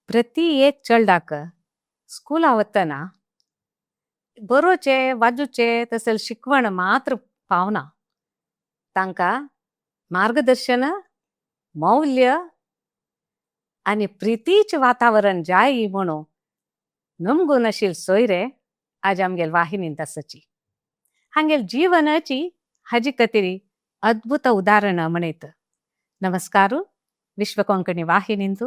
प्रति एक चेडवाक स्कुला वतना बरोवचें, वाजूचें तशें शिकवण मात्र पावना, तांकां मार्गदर्शन, मौल्य आनी प्रितीचें वातावरण जाय म्हणून नमगून आशिल्ले सोयरे आज आमगेले वाहिनींत आसाची. हांगेले जीवनाची हाजी खातीर अद्भुत उदाहरण म्हणयत. नमस्कार, विश्व कोंकणी वाहिनींत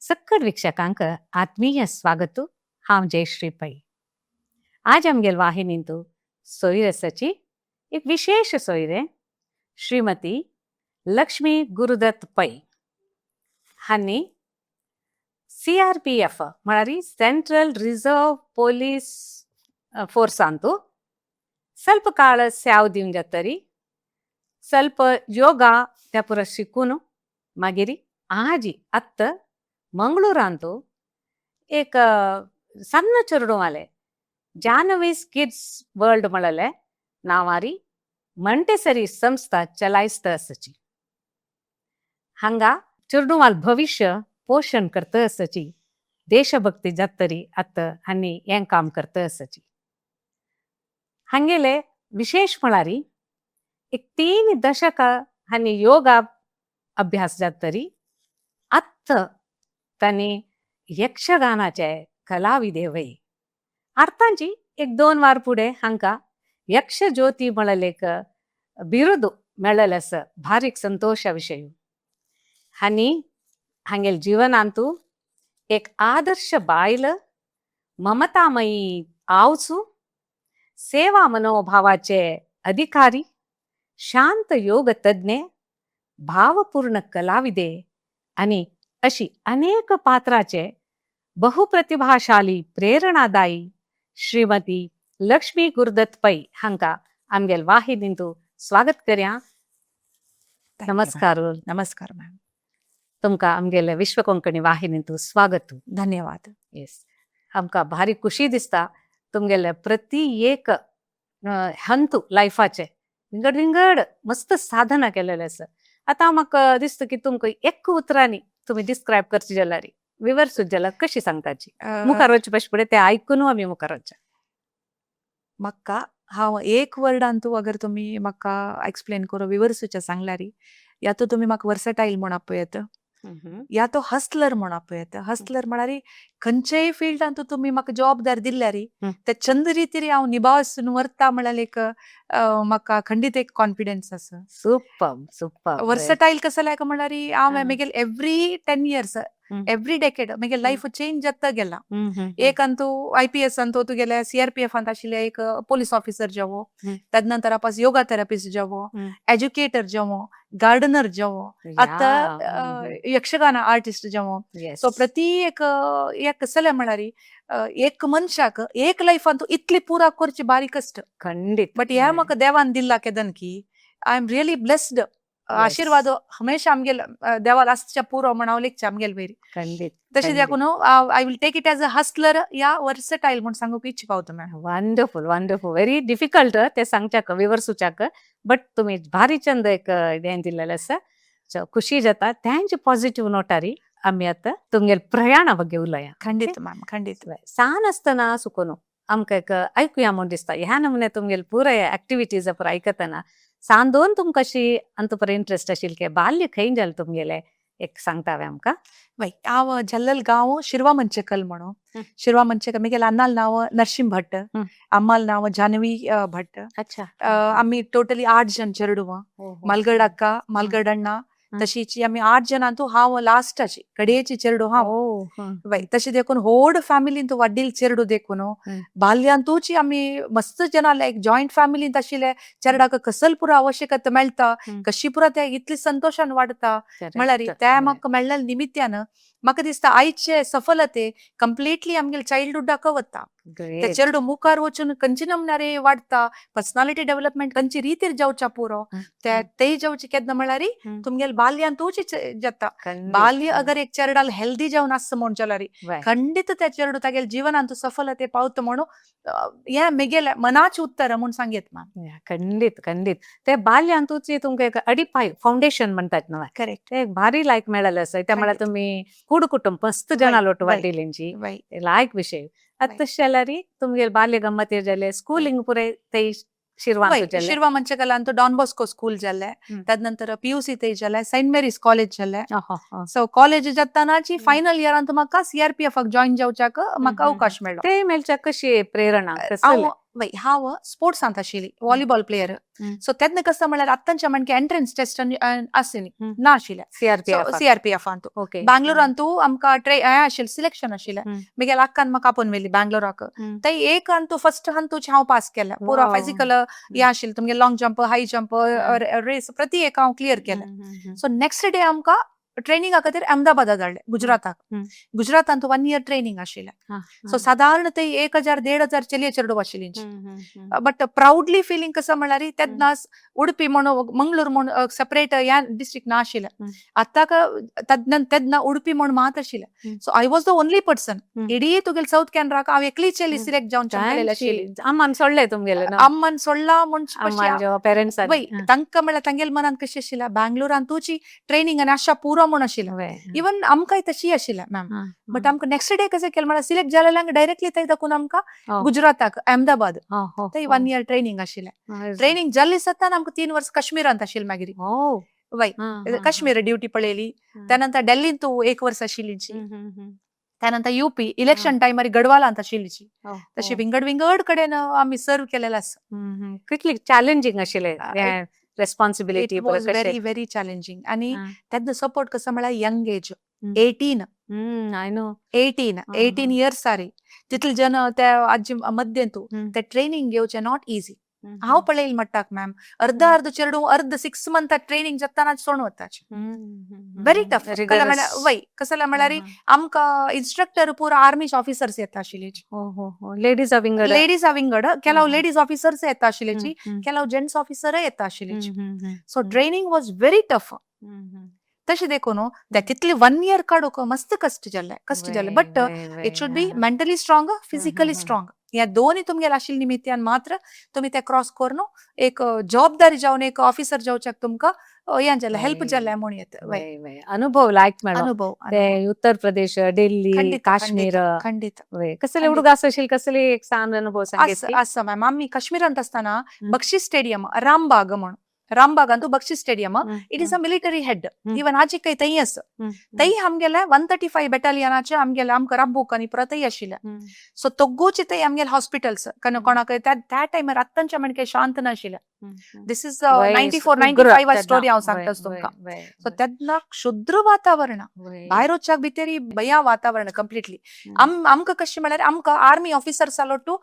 सक्कड वीक्षकांक आत्मीय स्वागत. हांव जयश्री पै. आज आमगेले वाहिनींत सोयरे आसाची, एक विशेष सोयरे, श्रीमती लक्ष्मी गुरुदत्त पै. हांणी सीआरपीएफ म्हळ्यार सेंट्रल रिझर्व पोलीस फोर्सांतू ಸ್ವಲ್ಪ ಕಾಲ स्याव दिवन जातरी ಸ್ವಲ್ಪ ಯೋಗ त्या पुरो शिकून मागीर आजी आत्त मंगळुरांतू एक सಣ್ಣ चेडवाले जानवीस किड्स वर्ल्ड म्हणले नांवारी मंटेसरी संस्था चलायस्त आसाची. हांगा चेडवाल भविष्य पोषण करता आसाची, देशभक्ती जातरी आतां हांणी हें काम करता आसाची. हांगेले विशेष म्हळ्यार एक 3 दशकां हांणी योगा अभ्यास जातरी आत्त तांणी यक्षगानाचे कलाविदे वय. आतांची एक 2 वार फुडें हांकां यक्षज्योती म्हणलें एक बिरुद मेळ्ळेलें आसा. भारीक संतोशा विशय. हांणी हांगेले जिवनांतू एक आदर्श बायल, ममतामयी आवचू, सेवा मनोभावाचे अधिकारी, शांत योग तज्ञ, भावपूर्ण कलाविदे आणि अशी अनेक पात्राचे बहुप्रतिभाशाली, प्रेरणादायी श्रीमती लक्ष्मी गुरुदत्त पै हांका आमगेल वाहिनींतू स्वागत करया. Thank you, ma'am. नमस्कार. नमस्कार मॅम. तुमकां आमगेले विश्व कोंकणी वाहिनींतू स्वागत. धन्यवाद. येस, आमकां भारी खुशी दिसता. तुमगेले प्रति एक हंतू लायफाचे विंगड विंगड मस्त साधना केलेले आसा. आतां म्हाका दिसता की तुमकां एक उतरांनी तुमी डिस्क्रायब करचे जाल्यार, विवर्सूत जाल्यार कशी सांगताची? मुखार वचचे पशी फुडें ते आयकून आमी मुखार वचचे. म्हाका हांव एक वर्डान तूं अगर तुमी म्हाका एक्सप्लेन करून विवर्सूचें सांगल्यारी, या तो तुमी म्हाका वर्सटायल म्हूण आपयत या तो हसलर म्हूण आपयत. हसलर म्हळ्यार खंयचेय फिल्डांत तुमी म्हाका जबाबदारी दिल्यारी ते चंद रितीन हांव निभावसून व्हरता म्हळ्यार एक म्हाका खंडीत एक कॉन्फिडन्स आसा. Super super. Versatile कसो लायक म्हळ्यार हांव म्हगेले एवरी 10 इयर्स, एवरी डेकेड म्हगेले लायफ चेंज जाता गेला. एक अंतू आयपीएस अंतू तुगेले सीआरपीएफ आशिल्ले एक पोलीस ऑफिसर जावो, तदनंतर आपस योगा थेरपिस्ट जावो, एज्युकेटर जावो, गार्डनर जावो, आतां यक्षगान आर्टिस्ट जावो. सो प्रति एक एक कसले म्हळ्यार एक मनशाक एक लायफांत इतली पुरा करची बारी कष्ट. बट हे म्हाका देवान दिल्ला केदन की I am really blessed. आशीर्वाद हमेशा आमगेल देवाल आसच्या पुरो म्हण हांव लेखचे आमगेल वयर. तशें देखून I will take it as a hustler या वर्सटायल म्हूण सांगूंक इच्छा पावता ma'am. Wonderful, wonderful. Very difficult ते सांगच्याक, विवर्सूच्याक, बट तुमी भारी चंद एक हें दिल्लेलें आसा. सो खुशी जाता. तेंचे पॉझिटिव्ह नोटारी आमी आतां तुमगेले प्रयाणा ಬಗ್ಗೆ उलया. खंडीत मॅम, खंडीत. सान आसतना सुकोन आमकां एक आयकुया म्हूण दिसता. ह्या नमुने तुमगेले पुराय एक्टिविटीज पुराय आयकतना सांदोन तुमकां अशी अंत पुरो इंट्रस्ट आशिल्ले की बाल्य खंय जालें तुमगेलें, एक सांगता आमकां? वय, हांव जल्लल गांव शिरवा मंचेकल म्हणून. शिरवा मंचेकल. म्हगेले अन्नाल नांव नरसिंह भट्ट, अम्माल नांव जान्हवी भट्ट. आमी टोटली आठ जण चेडवां. मालगड अक्का, मालगड अण्णा, तशीची आमी आठ जणांतू हांव लास्टाची, कडेची चेडू हांव. वय, तशें देखून होड फॅमिलींत वडील चेडू देखून बाल्यांतूच आमी मस्त जणां एक जॉयंट फॅमिलींत आशिल्ले चेरडाक कसल पुरो आवश्यकता मेळटा, कशी पुरो ते इतली संतोशान वाडटा म्हळ्यार ते म्हाका मेळ्ळेले निमित्यान म्हाका दिसता आयचे सफलते कंप्लिटली आमगेले चायल्डहुडाक वता. ते ग्रेट. चेरडू मुखार वचून खंयची नमनारे वाडटा, पर्सनालिटी डेव्हलपमेंट खंयची रीतीर जावच्या पुरो, ते तेय जावचे केन्ना म्हळ्यार तुमगेले बाल्यांतूच जाता. बाल्य अगर एक चेरडाल हेल्दी जावन आसता म्हूण जाल्यार खंडित त्या चेरडू तागेले जीवनांत सफलते पावता म्हणून हें मेगेले मनाचें उत्तर म्हूण सांगयत मॅम. खंडीत खंडीत, ते बाल्यांतूच तुमकां एक अडिपाय फावंडेशन म्हणतात न्हय? करेक्ट. ते एक भारी लायक मेळ्ळें आसा. त्या म्हळ्यार तुमी कूड कुटुंब मस्त जणां लोट वाडिल्लींची लायक विशय. आतां तशें जाल्यार तुमगेले बाल्य गम्मतीर जाले, स्कुलिंग पुराय ते शिरवांत जालें. शिरवा मंचकलांत डॉन बॉस्को स्कूल जालें, तदनंतर पीयूसी थंय जालें, सेंट मेरीज कॉलेज जालें. सो कॉलेज जातानाची फायनल इयरांत म्हाका सीआरपीएफाक जॉईन जावच्याक म्हाका अवकाश मेळ्ळो. ते मेळच्याक कशी प्रेरणा? हांव वय हांव स्पोर्ट्सांत आशिल्ली, व्हॉलीबॉल प्लेयर. सो तेन्ना कसं म्हळ्यार आतांच्या म्हणके एंट्रन्स टेस्ट आसली ना आशिल्लें. सीआरपीएफ? सीआरपीएफांत बँगलोरांतू आमकां ट्रे हें आशिल्लें, सिलेक्शन आशिल्लें. म्हगेल्या अक्कान म्हाका आपोवन व्हेली बँगलोराक. थंय एक अंतू फर्स्ट हंतूच हांव पास केलें पुरो. फिजिकल हें आशिल्लें तुमगेलें, long jump, high jump, race, प्रति एक हांव क्लियर केलें. सो नेक्स्ट डे आमकां ट्रेनिंगा खातीर अहमदाबादा धाडलें, गुजराताक. गुजरातांत वन इयर ट्रेनिंग आशिल्लें. सो सादारण ते 1000 1500 चलये चेडूं आशिल्लीं. बट प्रावडली फिलिंग कसं म्हळ्यार तेन्ना उडपी म्हणून, मंगळूर म्हणून सेपरेट ह्या डिस्ट्रिक्ट ना आशिल्लें. आतां तेन्ना तेन्ना उडपी म्हूण मात आशिल्लें. So I was the only person, इडीय तुगेले सावथ कॅनराक हांव एकली चेली सिलेक्ट जावन चमकलेली आशिल्ली. अम्मान सोडलें तुमगेलें? अम्मान सोडला म्हूण. पेरेंट्स. वय, तांकां म्हळ्यार तांगेले मनांत कशें आशिल्लें, बँगलोरांतूच ट्रेनिंग आनी आशा पुरो म्हूण आशिल्लें. इवन आमकांय तशी आशिल्लें मॅम. बट आमकां नेक्स्ट डे कशें केलें म्हळ्यार सिलेक्ट जालेल्यांक डायरेक्टली थंय दाखोवन आमकां गुजराताक अहमदाबाद थंय वन इयर ट्रेनिंग आशिल्लें. ट्रेनिंग जाल्ली सत्तान आमकां 3 वर्स काश्मीरांत आशिल्लें मागीर. वय, काश्मीर ड्युटी पळयली. त्यानंतर दिल्लींत एक वर्स आशिल्ली. त्यानंतर युपी इलेक्शन टायमार गडवालांत आशिल्ली. तशी विंगड विंगड कडेन आमी सर्व केलेलं आसा. कितली चॅलेंजिंग आशिल्लें responsibility? It was very very challenging. आणि तेन्ना सपोर्ट कसं म्हळ्यार young age, 18. I know. 18, 18 years सारी तितले जण त्या आजी मध्यंतू ते ट्रेनिंग घेवचें not easy. हांव पळयलें म्हणटाक मॅम, अर्ध अर्ध चेडूं अर्ध 6 मंथ ट्रेनिंग जाताना सोडून वताचे. Very tough. वय, कसं म्हळ्यार आमकां इन्स्ट्रक्टर पुरा आर्मीचे ऑफिसर्स येता आशिल्ले. लेडीज विंगड? लेडीज विंगड, ಕೆಲವು लेडीज ऑफिसर्स येता आशिल्ले, ಕೆಲವು जेंट्स ऑफिसर येता आशिल्ले. So training was very tough. तशें देखून ते तितले वन इयर काडूंक मस्त कश्ट जाल्ले, कश्ट जाल्ले. But it should be mentally strong, physically strong. ह्या दोन्ही तुमगेले आशिल्ले निमित्यान मात्र तुमी ते क्रॉस करून एक जबाबदारी जावन एक ऑफिसर जावच्याक तुमकां हें जालें, हेल्प जालें म्हूण येता. अनुभव लायक मेळ्ळो. अनुभव. ते उत्तर प्रदेश, दिल्ली, काश्मीर. खंडित. कसले उडगास असेल, कसले एक सांग अनुभव? आसा मॅम. आमी काश्मीरांत आसतना बक्षी स्टेडियम, रामबाग म्हूण, रामबागांतू Bakshi stadium, it is a military head, even आजिकय थंय आसा. थंय आमगेले 135 बेटालियनाचे आमगेले आमकां राबूक आनी परत थंय आशिल्ले. सो तोग्गूची थंय आमगेले हॉस्पिटल्स, कारण कोणाक त्या टायमार आत्तांच्या म्हणके शांत नाशिल्लें. This is 94-95 story हांव सांगता तुमकां. सो तेन्ना क्षुद्र वातावरण, भायर वचच्याक भितरी भया वातावरण कंप्लिटली. आमकां कशें म्हळ्यार आमकां आर्मी ऑफिसर्स आलोटू,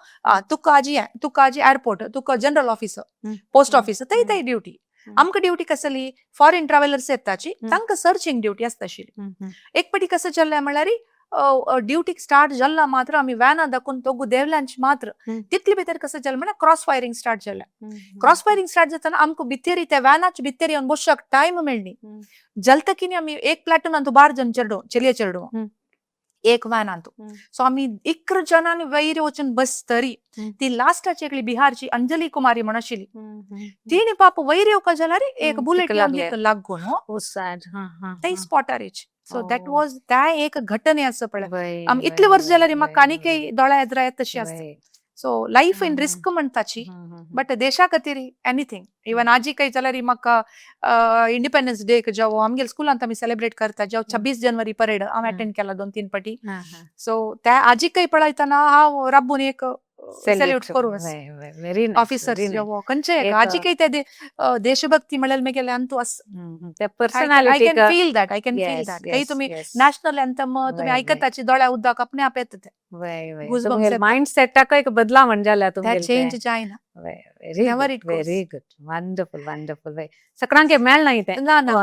तुका आजी तुका आजी एअरपोर्ट, तुका जनरल ऑफिसर, पोस्ट ऑफिस, थंय थंय ड्युटी. आमकां ड्युटी कसली, फॉरेन ट्रॅव्हलर्स येताची, तांकां सर्चिंग ड्युटी आसता आशिल्ली. एक पाटी कसं जाल्लें म्हळ्यार ड्युटीक स्टार्ट जाल्ला मात्र, आमी व्हॅना दाखोवन दोगू देवल्यांची मात्र, तितले भितर कसं जालें म्हळ्यार क्रॉस फायरींग स्टार्ट जालें. क्रॉस फायरींग स्टार्ट जाताना आमकां भितरी त्या व्हॅनाच्या भितर येवन बसच्याक टायम मेळ्ळी. जलतकीनी आमी एक प्लॅटून 12 जण चेडूं, चलये चेडूं एक व्हॅनांत. सो आमी 11 जणांनी वयर वचून बस तरी ती लास्टाची एकली बिहारची अंजली कुमारी म्हण आशिल्ली, तिणे पाप वयर येवपा जाल्यार एक बुलेट लागून थंय स्पॉटार. सो that was त्या एक घटने आसा पळय, आमी इतले वर्स जाल्यार म्हाका आनीकय दोळ्या एदरा येता तशी आसता. सो लायफ इन रिस्क म्हणटाची, बट देशा खातीर एनिथींग. इवन आजी काही जाल्यार म्हाका इंडिपेंडन्स डे जेव आमगेले स्कुलांत आमी सेलिब्रेट करता, जेव 26 जनवरी परेड हांव अटेंड केला दोन तीन पटी. सो त्या आजी काही पळयतना हांव राबून एक सॅल्यूट करू. व्हेरी ऑफिसर्स जेव खंयचे आजी काही ते देशभक्ती म्हळ्यार मेगेले अंतू त्या personality. I can feel that, I can feel that. काही तुम्ही नॅशनल अँथम तुम्ही ऐकताची दोळ्या उदक अपने आप येता ते. माइंड सेटाक एक बदलावण जाल्या. चेंज जायना. Very very good, wonderful, wonderful. सगळ्यांक मेळना ते ना ना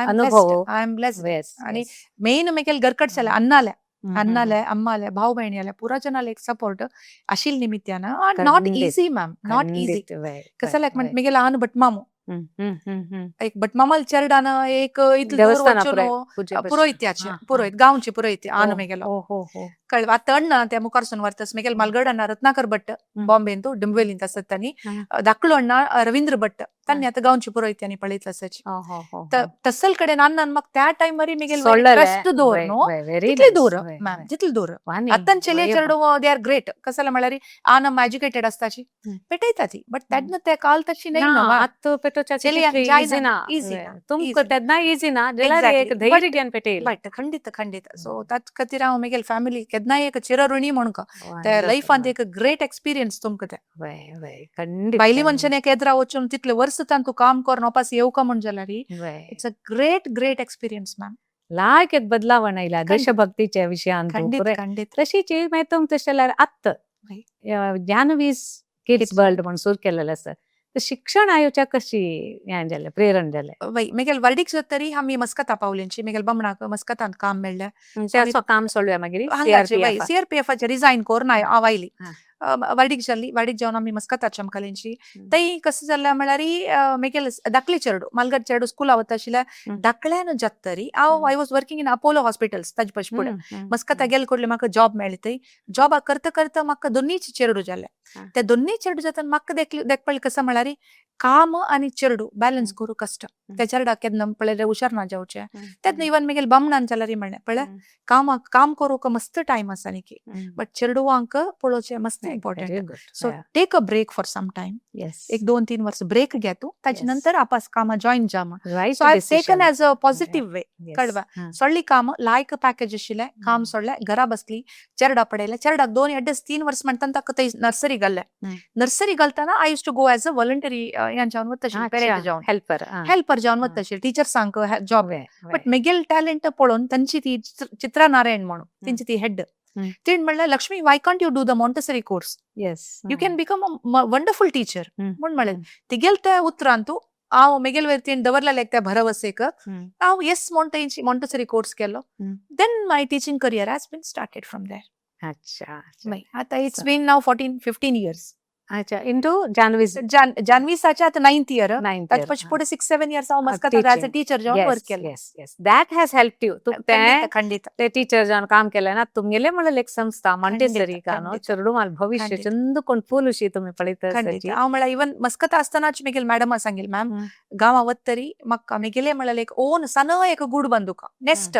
अनुभव. I am blessed. आणि मेन मेगेले घरकट जाले अन्नाले. अण्णाले, अम्माले, भाव बहिणीले, पुरा जनाले एक सपोर्ट आशिल निमित्यान. Not easy ma'am, not easy. कसं लायक म्हण मिगेल आन भटमामू, एक भटमामाल चेरडान एक इतले दूर देवस्थाना वचून पुरोहित्याचे, पुरोहित गांवचे पुरोहित आन मेगेलो. हो हो हो कळवा आतां अण्णा त्या मुखारसून वर्तस मेगेल मालगड अण्णा रत्नाकर भट्ट बॉम्बेंतू डिंबवेलींत आसत तांणी, धाकलो अण्णा रवींद्र भट्ट तांणी आतां गांवचे पुरोहित्यांनी पळयतलं आसाची. हो हो हो तसल कडेन अण्णान म्हाका त्या टायमार मेगेल ट्रस्ट दवर न्हू तितले दूर मॅम, तितले दूर. आतां चेले चेडू they are great. कसले म्हळ्यार आ नम एज्युकेटेड आसताची, पेटयता ती, बट तेन्ना ते काल तशी न्हय न्हू. आतां पेटोवच्या चेलयांक इझी ना. इझी ना. तुमकां तेन्ना इझी ना जाल्यार एक धैर्य घेवन पेटयले. बट खंडित खंडित. सो ताच खातीर हांव मेगेल फॅमिली केन्नाय एक चिरऋणी म्हणका. त्या लायफांत एक ग्रेट एक्सपिरियन्स तुमकां ते. खंडित. बायली मनशान एक एदरा वचून तितले वर्स तांतू काम करून वापस येवका म्हण जाल्यार it's a great great experience ma'am. लायक एक बदलावण आयला देशभक्तीच्या विशयांत. खंडित खंडित. तशीच मागीर तुमकां तशें जाल्यार आत्त जानवीज किड्स वर्ल्ड म्हण सुरू केलेलें आसा, तर शिक्षण आयोच्या कशी हें जालें, प्रेरण जालें? वय, मेगेल वर्डीक जातरी आमी मस्कता पावलेंची. मेगेल बमणाक मस्कतांत काम मेळ्ळें. ते काम सोडल्या मागीर? हांगाचे वय, सीआरपीएफाचे रिजायन करून हांव आयली, वर्डीक जाल्ली. वर्डीक जावन आमी मस्कता चमकलेंची. थंय कसं जालें म्हळ्यार मेगेल धाकली चेडू मालगड चेडू स्कुला वता आशिल्ल्या. धाकल्यान जातरी हांव I was working in Apollo Hospitals. ताजे पशी फुडें मस्कता गेले कडले म्हाका जॉब मेळ्ळी. थंय जॉब करता करता म्हाका दोन्ही चेडू जाले. ते दोन्ही चेडू जातना म्हाका देख पळय कसं म्हळ्यार काम आनी चेडू बॅलन्स करूं कश्ट. त्या चेरडाक केन्ना पळयल्यार हुशार ना जावचें. तेन्ना इवन मेगेल बामणान जाल्यार म्हणलें, पळय काम काम करूंक मस्त टायम आसा न्ही, बट चेडवांक पळोवचें मस्त important. So take a break for some time. एक 2-3 वर्स ब्रेक घे तूं, ताजे नंतर आपस कामां जॉईन जा म्हण. So I taken as a positive way. कळवा सोडली काम, लायक पॅकेज आशिल्लें काम सोडलें, घरा बसली, चेरडा पडयलें. चेरडाक 2 अड्डेच 3 वर्स म्हणटा ताका थंय नर्सरी घाल्लें. नर्सरी घालतना I used to go as a voluntary हें जावन वताशिल्लें, पेरेंट जावन, हेल्पर, हेल्पर जावन वताशिल्लें, टिचर्सांक जॉब. बट मेगेल टॅलेंट पळोवन तांची ती चित्रा नारायण म्हणून तेंची ती हेड, तिणें म्हणलें, Lakshmi, why can't you do the Montessori course? You can become a wonderful teacher म्हूण म्हणलें. तिगेल त्या उतरान तूं हांव मेगेल वयर तिणें दवरलेलें त्या भरवसेक हांव येस म्हण तेंची मॉन्टेसरी कोर्स केलो. Then my teaching career has been started from there. आतां it's been now 14-15 years. अच्छा, इंटू जानवीज. जानवीसाचे आतां नायन्थ इयर. ताचे पशी फुडें 6-7 इयर्स हांव मस्कत एज अ टिचर जावन वर्क केलें. Yes, that has help you. खंडित खंडित. ते टीचर जावन काम केलें ना, तुमगेले म्हणल्यार एक संस्था मॉन्टेसरी का न्हू, चेडूं भविष्य चंद कोण फूल अशी तुमी पळयता. खंडित. हांव म्हळ्यार इवन मस्कत आसतनाच मेगेल मॅडमा सांगेल, मॅम, गांवा वतरी म्हाका मेगेले म्हळ्यार एक ओन सन एक गूड बांदुका नेस्ट,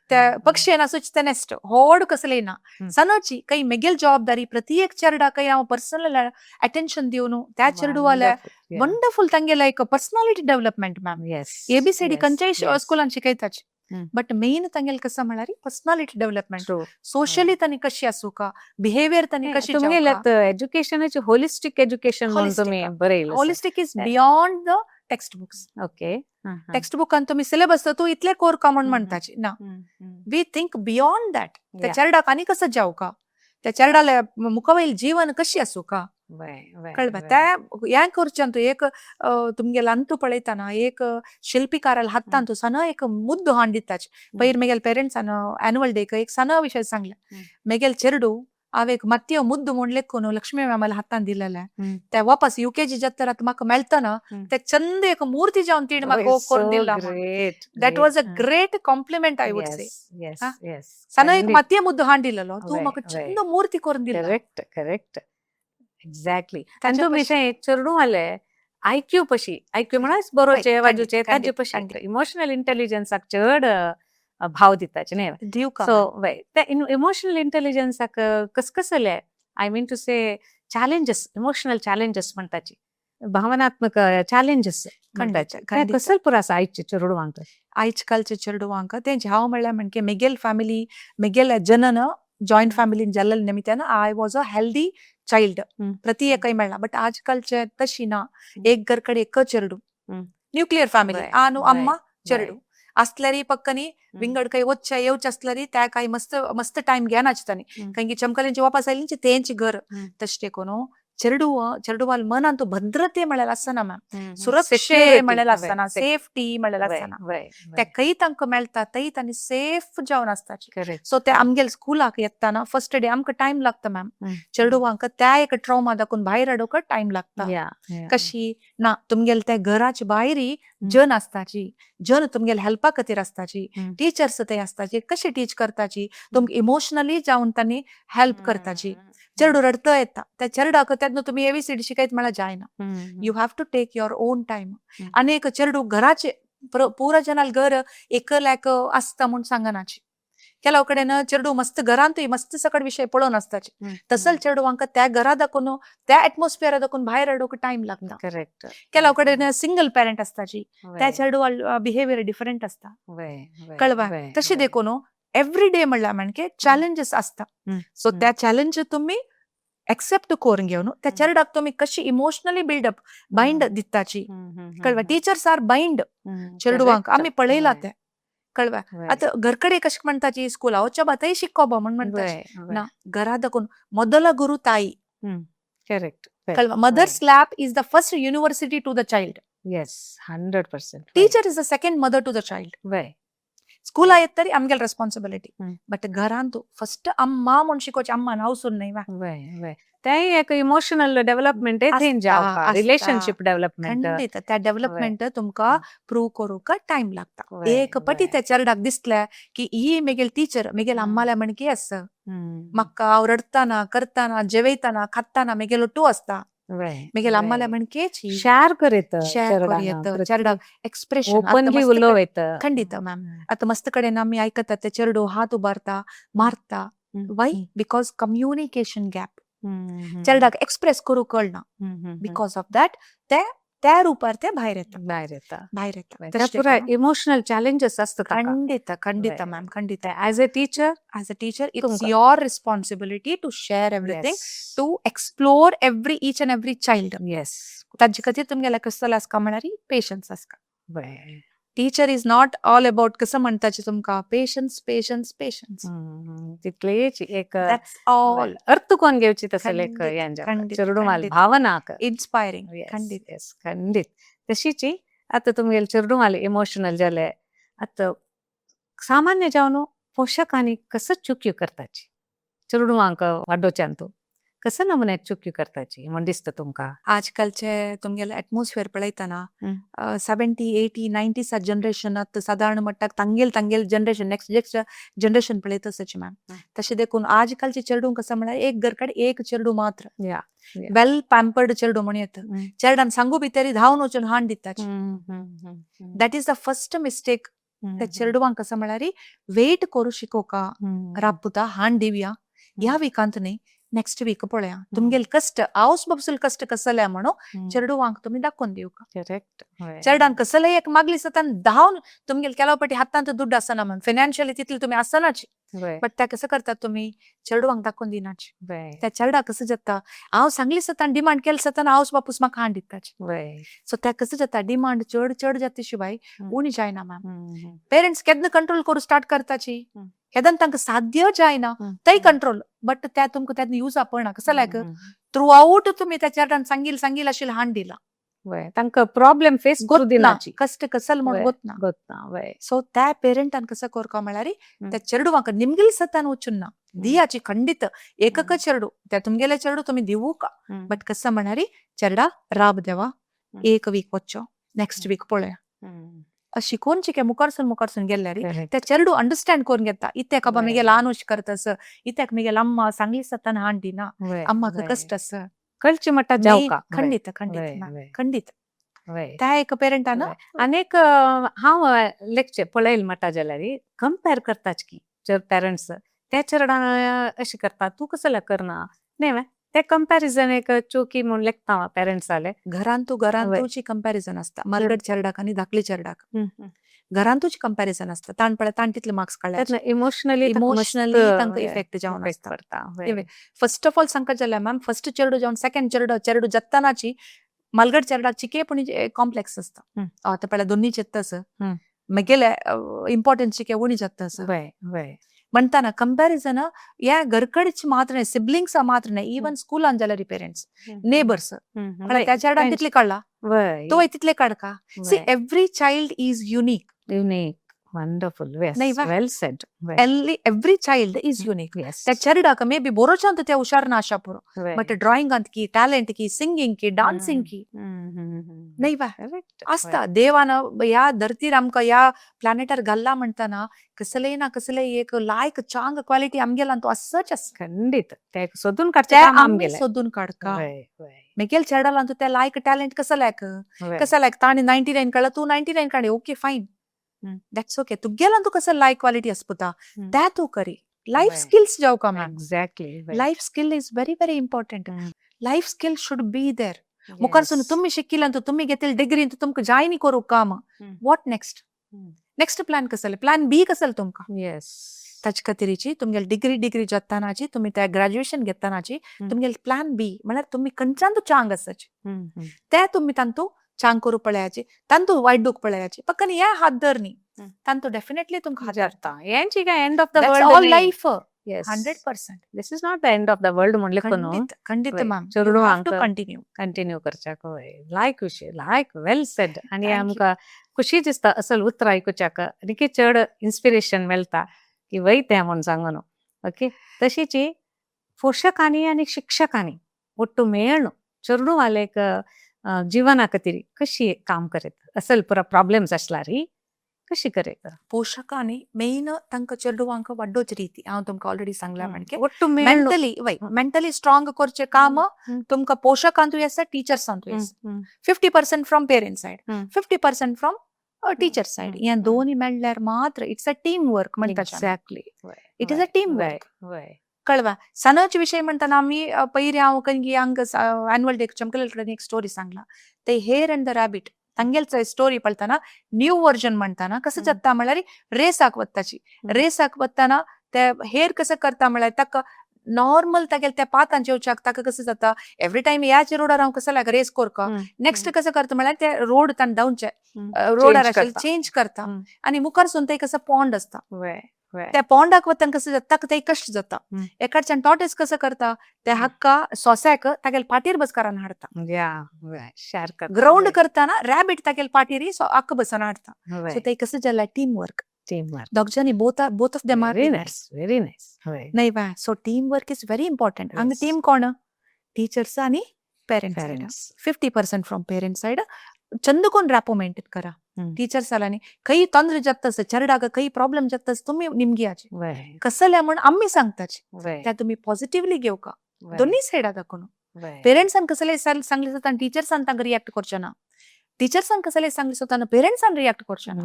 त्या पक्षी नासूच ते नेस्ट होड कसले ना सनची काही मेगेल जबाबदारी प्रति एक चेरडा काही हांव पर्सनल अटेन्शन दिवन त्या चेडवाल्या वंडरफुल तांगेले एक पर्सनालिटी डेव्हलपमेंट मॅम. एबीसीडी खंयच्याय स्कुलान शिकयताच, बट मेन तांगेले कसं म्हळ्यार पर्सनालिटी डेव्हलपमेंट, सोशली तांणी कशी आसूका, बिहेवियर तांणी कशी. तुमगेले एज्युकेशनाची होलिस्टीक एज्युकेशन म्हणून तुमी बरयलें. Holistic is beyond the text books. Text बुकान तुम्ही सिलेबस तूं इतले कोर का म्हण म्हणताची ना. We think beyond that. त्या चेरडाक आनी कसं जावका, त्या चेरडाले मुखावयल जीवन कशी आसूका, कळवा त्या हें करच्यान तूं एक तुमगेले अंतू पळयतना एक शिल्पीकाराल हातान तूं सन एक मुद्दो हाड दिताच. पयर मेगेल पेरंट्सान एनुअल डेक एक सन विशय सांगलें. मेगेल चेरडू हांव एक मातयो मुद्दो म्हूण लेखून लक्ष्मी मॅमाल्या हातान दिलेलें. ते वापस युकेजी जाता आतां म्हाका मेळतना ते चंद एक मूर्ती जावन तिणें म्हाका करून दिला. That was a great compliment, I would say. सन एक मातये मुद्दो हाड दिलेलो, तूं म्हाका चंद मूर्ती करून दिला. Correct correct, exactly. आनी तुमी चेडूंवाले आयक्यू पशी, आयक्यू म्हळ्यार बरोवचे वाजूचे ताजे पशी इमोशनल इंटेलिजन्साक चड भाव दिताचे न्ही? दिवका. सो वय, त्या इमोशनल इंटेलिजन्साक कसकसले, I mean to say challenges, emotional challenges म्हणटाची, भावनात्मक चॅलेंजेस कसल पुरो आसा आयचे चेडवांक? आयज कालचे चेडवांक तेंचे हांव म्हणल्यार म्हणके मेगेल फॅमिली, मेगेल जनन जॉयंट फॅमिलीन जाल्ले निमित्यान I was a healthy child. प्रति एकय मेळ्ळा. बट आज कालचे तशी ना. एक घर कडेन एक चेडू, न्यूक्लियर फॅमिली, आनु अम्मा चेडू असल्यारी पक्कनी विंगड काही वच्चे येवचे असल्यारी त्या काही मस्त मस्त टाइम घेनाच तांणी. कारण की चमकल्यांची वापस आयली तेंची घर तशें कोण चेरडुव चेरडुवाल मनांतु भद्रते म्हळ्यार आसना मॅम, सुरक्षे Security, म्हळ्यार आसना, सेफ्टी म्हळ्यार आसना. ते खंय तांकां मेळटा थंय तांणी सेफ जावन आसताची. सो ते आमगेले स्कुलाक येताना फर्स्ट डे आमकां टायम लागता मॅम, चेडवांक त्या एक ट्रॉमा दाखोवन भायर हाडूंक टायम लागता. कशी ना तुमगेले त्या घराच्या भायरी जन आसताची, जन तुमगेले हेल्पा खातीर आसताची, टिचर्स थंय आसताची, कशी टीच करताची तुमकां, इमोशनली जावन तांणी हेल्प करताची. चेडू रडत येता त्या चेरडाक तेन्ना तुमी एबीसीडी शिकयत म्हळ्यार जायना. You have to take your own time. आनी एक चेडू घराचे पुरा जनाल घर एकल्याक आसता म्हूण सांगनाची. ಕೆಲವು कडेन चेडू मस्त घरांतूय मस्त सकट विशय पळोवन आसताचे, तसल चेडवांक त्या घरा दाखोवन, त्या एटमॉस्फियरा दाखोवन भायर हाडूंक टायम लागता. ಕೆಲವು कडेन सिंगल पॅरंट आसताची, त्या चेडवा बिहेवियर डिफरंट आसता. कळवा तशें देखून एवरी डे म्हणल्यार म्हणजे चॅलेंजीस आसता. सो त्या चॅलेंज तुमी एक्सेप्ट करून घेवन त्या चेरडाक तुमी कशी इमोशनली बिल्डअप बायंड दिताची. कळवा, टीचर्स are bind चेडवांक, आमी पळयला ते. कळवा, आतां घरकडे कशें म्हणटाची, स्कुला वचपा बातय शिकोवपा म्हण म्हणटाची ना, घरा दाखोवन ಮೊದಲ ಗುರು ತಾಯಿ. कळवा, mother's lap is the first university to the child. Yes, 100%. Teacher is the second mother to the child. स्कूला येत तरी आमगेले रेस्पॉन्सिबिलिटी, बट घरांतू फर्स्ट अम्मा म्हूण शिकोवची, अम्मा नांव सून न्हय वा. वय, तेंय एक इमोशनल डेव्हलपमेंट थंय जावपा, रिलेशनशीप डेव्हलपमेंट. खंडीत त्या डेव्हलपमेंट तुमकां प्रूव करूंक टायम लागता. एक पटी त्या चेरडाक दिसले की ही मेगेल टीचर मेगेल अम्माल्या म्हणकी आसा, म्हाका हांव रडताना करताना जेवयताना खाताना मेगेलो टू आसता, मेगेल अम्माल्या म्हणकेची. शेअर करीत. शेअर करूं येता चेरडाक एक्सप्रेशन. ओपनली उलोवं येता. खंडीत मॅम, आतां मस्त कडेन आमी आयकतात ते चेडू हात उबारता, मारता. वाय? Because communication gap. चेरडाक एक्सप्रेस करूंक कळना, because of that ते त्या रुपार ते भायर येता. भायर येता. भायर येता. त्या पुराय इमोशनल चॅलेंजेस आसता ताका. खंडीत, खंडीत मॅम, खंडीत. As a teacher, as a teacher, it's your responsibility to share everything, to explore every each and every child. ताजे खातीर तुमगेले कसलो आसता म्हळ्यार पेशन्स आसता. Teacher is not all about, कसं म्हणताचे तुमकां, पेशन्स, पेशन्स, पेशन्स. तितलेच एक that's all. अर्थ कोण घेवची तसले एक चेडूमाल भावनाक इन्स्पायरिंग. खंडीत. येस, खंडीत. तशीच आतां तुमगेले चेडूमाल इमोशनल जाले, आतां सामान्य जावन पोशकांनी कसं चुक्यो करताची चेडवांक वाडोवच्यान, तूं कसं नमुन्याक चुक्यो करताची म्हण दिसता तुमकां? आजकालचे तुमगेले एटमॉस्फियर पळयतना 70, 80, 90सा जनरेशनात सादारण म्हणटा तांगेल तांगेल जनरेशन, नेक्स्ट नेक्स्ट जनरेशन पळयत आसाची मॅम. तशें देखून आजकालचे चेडूं कसं म्हळ्यार एक घरकडे एक चेडूं मात्र, वेल पॅम्पर्ड चेडूं म्हणू येता. चेरडान सांगू भितरी धांवन वचून हाण दिताची. That is the first mistake. त्या चेडवांक कसं म्हळ्यार वेट करू शिकोवका, राबपुता हाण दिवया, ह्या विकांत न्ही, नेक्स्ट वीक पळया, तुमगेले कश्ट हांवच बाबसूल कश्ट कसले म्हणून चेडवांक तुमी दाखोवन दिवका. चेरडान कसलेय एक मागली सतान धांवन तुमगेले केलो पटी हातांत दुड्ड आसना म्हण, फायनान्शियली तितले तुमी आसनाची, बट त्या कसं करतात तुमी चेडवांक दाखोवन दिनाची. त्या चेरडाक कसं जाता, हांव सांगली सतान, डिमांड केले सतान हांवच बापूस म्हाका हाण दिताची. सो त्या कसं जाता, डिमांड चड चड जाता शिवाय उणी जायना मॅम. पेरेंट्स केन्ना कंट्रोल करू स्टार्ट करताची, केन्ना तांकां साध्य जायना थंय कंट्रोल, बट त्या तुमकां त्यात यूज पडना. कसं लायक थ्रू आउट तुमी त्या चेरडान सांगील सांगील अशी हाण दिला. तांकां प्रॉब्लेम फेस करू दिनाची. कश्ट कसल म्हण गोतना. गोतना. सो त्या पेरेंटान कसं करका म्हळ्यार त्या चेडवांक निमगेल सतान वचून ना दियाची. खंडीत एकक चेडू त्या तुमगेले चेडू तुमी दिवूका, बट कसं म्हळ्यार चेरडा राब देवा, एक वीक वच्चो, नेक्स्ट वीक पळया, शिकोवन चिके मुखारसून मुखारसून गेल्यार त्या चेडू अंडरस्टँड करून घेता. इत्याक बाबा मेगे ल्हान अशें करता, इत्याक मेगेल अम्मा सांगली सतान हाण दिना, अम्माक कश्ट आसा. कळची म्हणटा जावका. खंडीत, खंडीत, खंडीत. त्या एक पेरेंटान आनीक हांव लेक्चर पळयल म्हणटा जाल्यार कंपेर करताच की जर पेरंट्स त्या चेरडान अशें करता, तूं कसल्या करना न्ही, ते कंपॅरिझन एक चुकी म्हूण लेखता पेरंट्साले. घरांतू घरांतूची कंपॅरिझन आसता. मालगड चेरडाक आनी धाकली चेरडाक घरांतूच कंपॅरिझन आसता. ताण पळय, ताण तितले मार्क्स काडले. इमोशनली. इमोशनली तांकां इफेक्ट जावन आसता. फर्स्ट ऑफ ऑल सांगता जाल्यार मॅम, फर्स्ट चेडू जावन सेकंड चेडू, चेडू जातानाची मालगड चेरडाक चिके पूण कॉम्प्लेक्स आसता. आतां पळय दोन्ही चेत्ता आसा, मेगेले इम्पॉर्टन्स चिके उणी जाता आसा. म्हणताना कंपॅरिझन या घरकडच मात्र नाही, सिबलिंग्स मात्र नाही, इवन स्कूलान जाल्यार पेरेंट्स, नेबर्स. म्हळ्यार त्या चेरडान तितले काडला, तो तितले काडका. See, every child is unique. Unique, wonderful. नाही वा? Well said. Every child is unique. त्या चेरडाक मे बी बोरोच्यान त्या हुशार ना आशा पुरो, बट ड्रॉइंगांत की टॅलेंट की सिंगींग की डान्सिंग की नाही वा आसता. देवान ह्या धरतीर आमकां ह्या प्लॅनेटार घाल्ला म्हणटाना कसलेय ना कसलेय एक लायक चांग क्वालिटी आमगेला तो आसच आसा. खंडीत ते सोदून काडचें ते काम आमी आमगेलें. सोदून काडका. वय, वय, मेगेल चेडाला तूं ते लायक टॅलेंट कसो लायक, वय. कसो लायक ताणें 99 काडला, तूं 99 काडली, okay fine, that's okay. तुगेला तूं कसो लायक क्वालिटी आसपता त्या तूं करी. लायफ स्किल्स जावका ma'am. Life skill is very very important. Life skill should be there. मुखार सून तुमी शिकिल्ल्यान तुमी घेतली डिग्री, तुमकां जायनी करूं काम, what next? Next plan कसले, प्लॅन बी कसले तुमकां? ताचे खातीरची तुमगेली डिग्री डिग्री जातानाची तुमी त्या ग्रॅज्युएशन घेतानाची तुमगेले प्लॅन बी म्हळ्यार तुमी खंयच्यान तूं चांग आसाची ते तुमी तांतू चांग करूं पळयाची, तांतू वाड्डूक पळयाची. फक्त ह्या हात धर न्ही, तांतू डेफिनेटली तुमकां हात धरता. जाता यांची काय end of the That's world. All life. Yes. 100%. This is not the end of the world म्हणले कोण. खंडीत खंडीत वय. मॅम, you have चेडवांक टू कंटिन्यू. कंटिन्यू करच्याक. वय, लायक विशय, लायक, वेल सेड. आनी Thank you. आमकां खुशी दिसता असल उतरां आयकुच्याक, आनीक चड इन्स्पिरेशन मेळटा की वय तें म्हूण सांगून. ओके, तशीच पोशकांनी आनी शिक्षकांनी ಒಟ್ಟು ಮೇळ್ चेडवालेक जिवना खातीर कशी काम करीत असल पुरा प्रॉब्लेम्स आसल्यार कशी करीत? पोशकांनी मेन तांकां चेडवांक वाड्डोवची रिती हांव तुमकां ऑलरेडी सांगला म्हणके ಒಟ್ಟು ಮೇळ್ मेंटली, वय, मेंटली स्ट्रॉंग करचें काम तुमकां पोशकांतूय आसा, टिचर्सांतूय आसा. 50% from parent side, 50% from teacher side. हे दोन्ही मेळ्ळ्यार मात्र it's a team work म्हणटा. It is a team work. कळवा सणाचे विषय म्हणताना आमी पयलीं हांव खंय हांगा एन्युअल डे चमकलेल कडेन एक स्टोरी सांगला, ते हेर अँड the rabbit. तांगेल स्टोरी पळतना न्यू वर्जन म्हणताना कसं जाता म्हळ्यार रेसाक वताची, रेसाक वतना ते हेर कसं करता म्हळ्यार ताका नॉर्मल तागेल त्या पातान जेवच्याक ताका कसं जाता, एवरी टायम ह्याच रोडार हांव कसं लायक रेस करका. नेक्स्ट कसं करता म्हळ्यार ते रोड ताण धांवचे रोडार आशिल्ले चेंज करता आनी मुखार सून ते कसं पॉन्ड आसता, त्या पॉन्डाक वतना कसं जाता, ताका ते कश्ट जाता. एकाडच्यान टॉर्टोज कसं करता, ते हक्का सोंस्याक तागेल पाटीर बसकारान हाडता. ग्राउंड करताना रॅबिट तागेल पाटीर हक्क बसन हाडता. सो ते कसं जाला टीम वर्क. Team work. दोग जाणी both both of them are very nice, very nice. नाही वा? So team work is very important. हांगा टीम कोण? टिचर्स आनी parents. Parents. 50% from parent side. Chand कोण रॅपो मेंटेन करा टीचर्स आनी खंय ತೊಂದ್ರೆ जाता चेरडाक, खंय प्रॉब्लेम जाता, तुमी निमगियाचे कसले म्हण आमी सांगताचे, त्या तुमी पॉझिटिव्हली घेवका. दोन्ही सायडा दाखोवन पेरेंट्सान कसले सांगले जाता, टिचर्सान तांकां रिएक्ट करचे ना, टिचर्सान कसले सांगले जाता, पेरेंट्सान रिएक्ट करचे ना.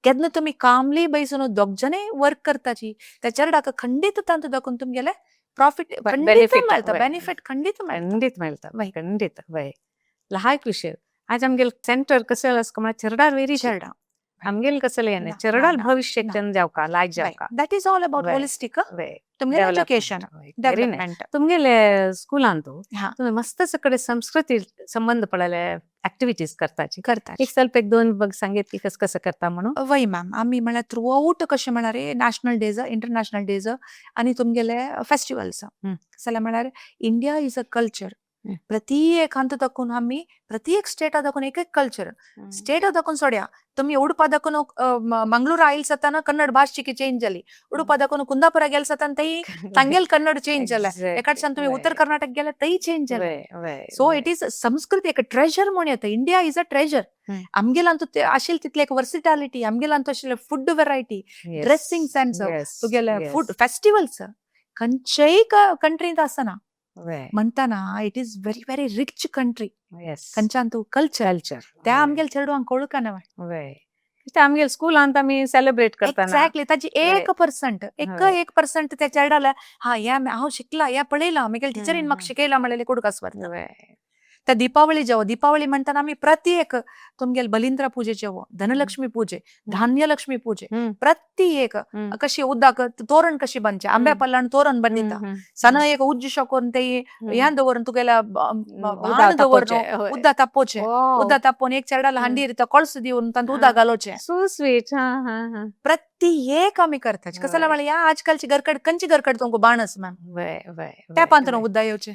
केन्ना तुमी कामली बैसून दोग जाणय वर्क करताची, त्या चेरडाक खंडीत तांतू दाखोवन तुमगेले प्रॉफिट खंडीत बेनिफिट. मेळटा, बेनिफीट खंडीत मेळटा. खंडीत मेळटा. वय. खंडीत वय. लायक विशय. आज आमगेल सेंटर कसं आसा म्हळ्यार चेरडार वेरी चेरडा आमगेल कसले ना, चेरडाल ना, भविष्य ना. चंद जावका, लायक जावका. That is all about holistic तुमगेले एज्युकेशन very nice. Development. तुमगेले स्कुलांतू हा. तुम्ही मस्त सगळे संस्कृती संबंध पडलेले ऍक्टिव्हिटीज करताची. करता. एक ಸ್ವಲ್ಪ एक दोन बघ सांगित की कस कसं करता म्हणून. वय मॅम, आमी म्हळ्यार थ्रू आउट कशें म्हळ्यार नॅशनल डेज, इंटरनॅशनल डेज आनी तुमगेले फेस्टिवल्स. जाल्यार म्हळ्यार इंडिया is a culture. प्रति एक हंत दाखोवन आमी प्रति एक स्टेटा दाखोवन एक एक कल्चर. स्टेटा दाखोवन सोड्या, तुमी उडपा दाखोवन मंगळूर आयल जाताना कन्नड भास चिकी चेंज जाली, उडपा दाखोवन कुंदापुरा गेल जाताना तई तांगेल कन्नड चेंज जाले, एकाडच्यान तुमी उत्तर कर्नाटक गेले तई चेंज जाले. सो it is संस्कृती एक ट्रेजर म्हण येता. India is a treasure. आमगेलांतू आशिल्ले तितले एक वर्सिटॅलिटी, आमगेलांतू आशिल्ले फूड व्हेरायटी, ड्रेसिंग सेन्स, तुगेले फूड फेस्टिवल्स खंयचेय कंट्रींत आसना. म्हणटाना it is very very rich country. खंयच्यान तूं कल्चर कल्चर त्या आमगेले चेडवांक कळूंक. ते आमगेले स्कुलांत आमी सेलिब्रेट करताना एक्झॅक्टली, ताजी 1%, एक 1% त्या चेरडाला हा ह्या हांव शिकला, ह्या पळयला, म्हगेले टिचरीन म्हाका शिकयला म्हणलेले कुडकास वरता. त्या दीपावली जेवो, दीपावली म्हणटाना आमी प्रति एक तुमगेले बलिंद्र पूजे जेवो, धनलक्ष्मी पूजे, धान्यलक्ष्मी पूजे, प्रति एक कशी उदक तोरण कशी बांदचे, आंब्या पल्लान तोरण बांदिता, सना एक उज्ज करून ते ह्यान दवरून तुगेल्या भाण दवरून उदक तापोवचें, उदक तापोवन एक चेरडाला हांडीर तो कळस दिवन तांत उदक घालोवचें. So sweet. हा हा हा. प्रति एक आमी करता. कसं म्हळ्यार ह्या आजकालची घरकड खंयची घरकड तुमकां बाणस मॅम, वय वय टॅपांत उदक येवचें.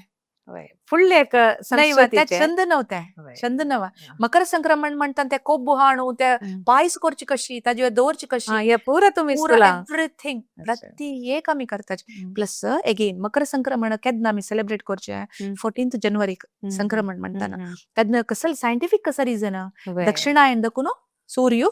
फुडले एक नाही वा, त्या संस्कृतीचें. छंद नव्हते, छंद नवा. मकर संक्रमण म्हणटात ते कोब्बू हाणू, ते पायस करची कशी, ताजे दवरची कशी, हे पुरा तुमी पुरा स्कुलां. एवरीथिंग प्रति एक आमी करता. प्लस एगेन मकर संक्रमण केन्ना आमी सेलिब्रेट करचे, 14 जानेवारीक संक्रमण म्हणटाना तेन्ना कसल सायंटिफीक कसो रिजन, दक्षिणायन दकून सूर्य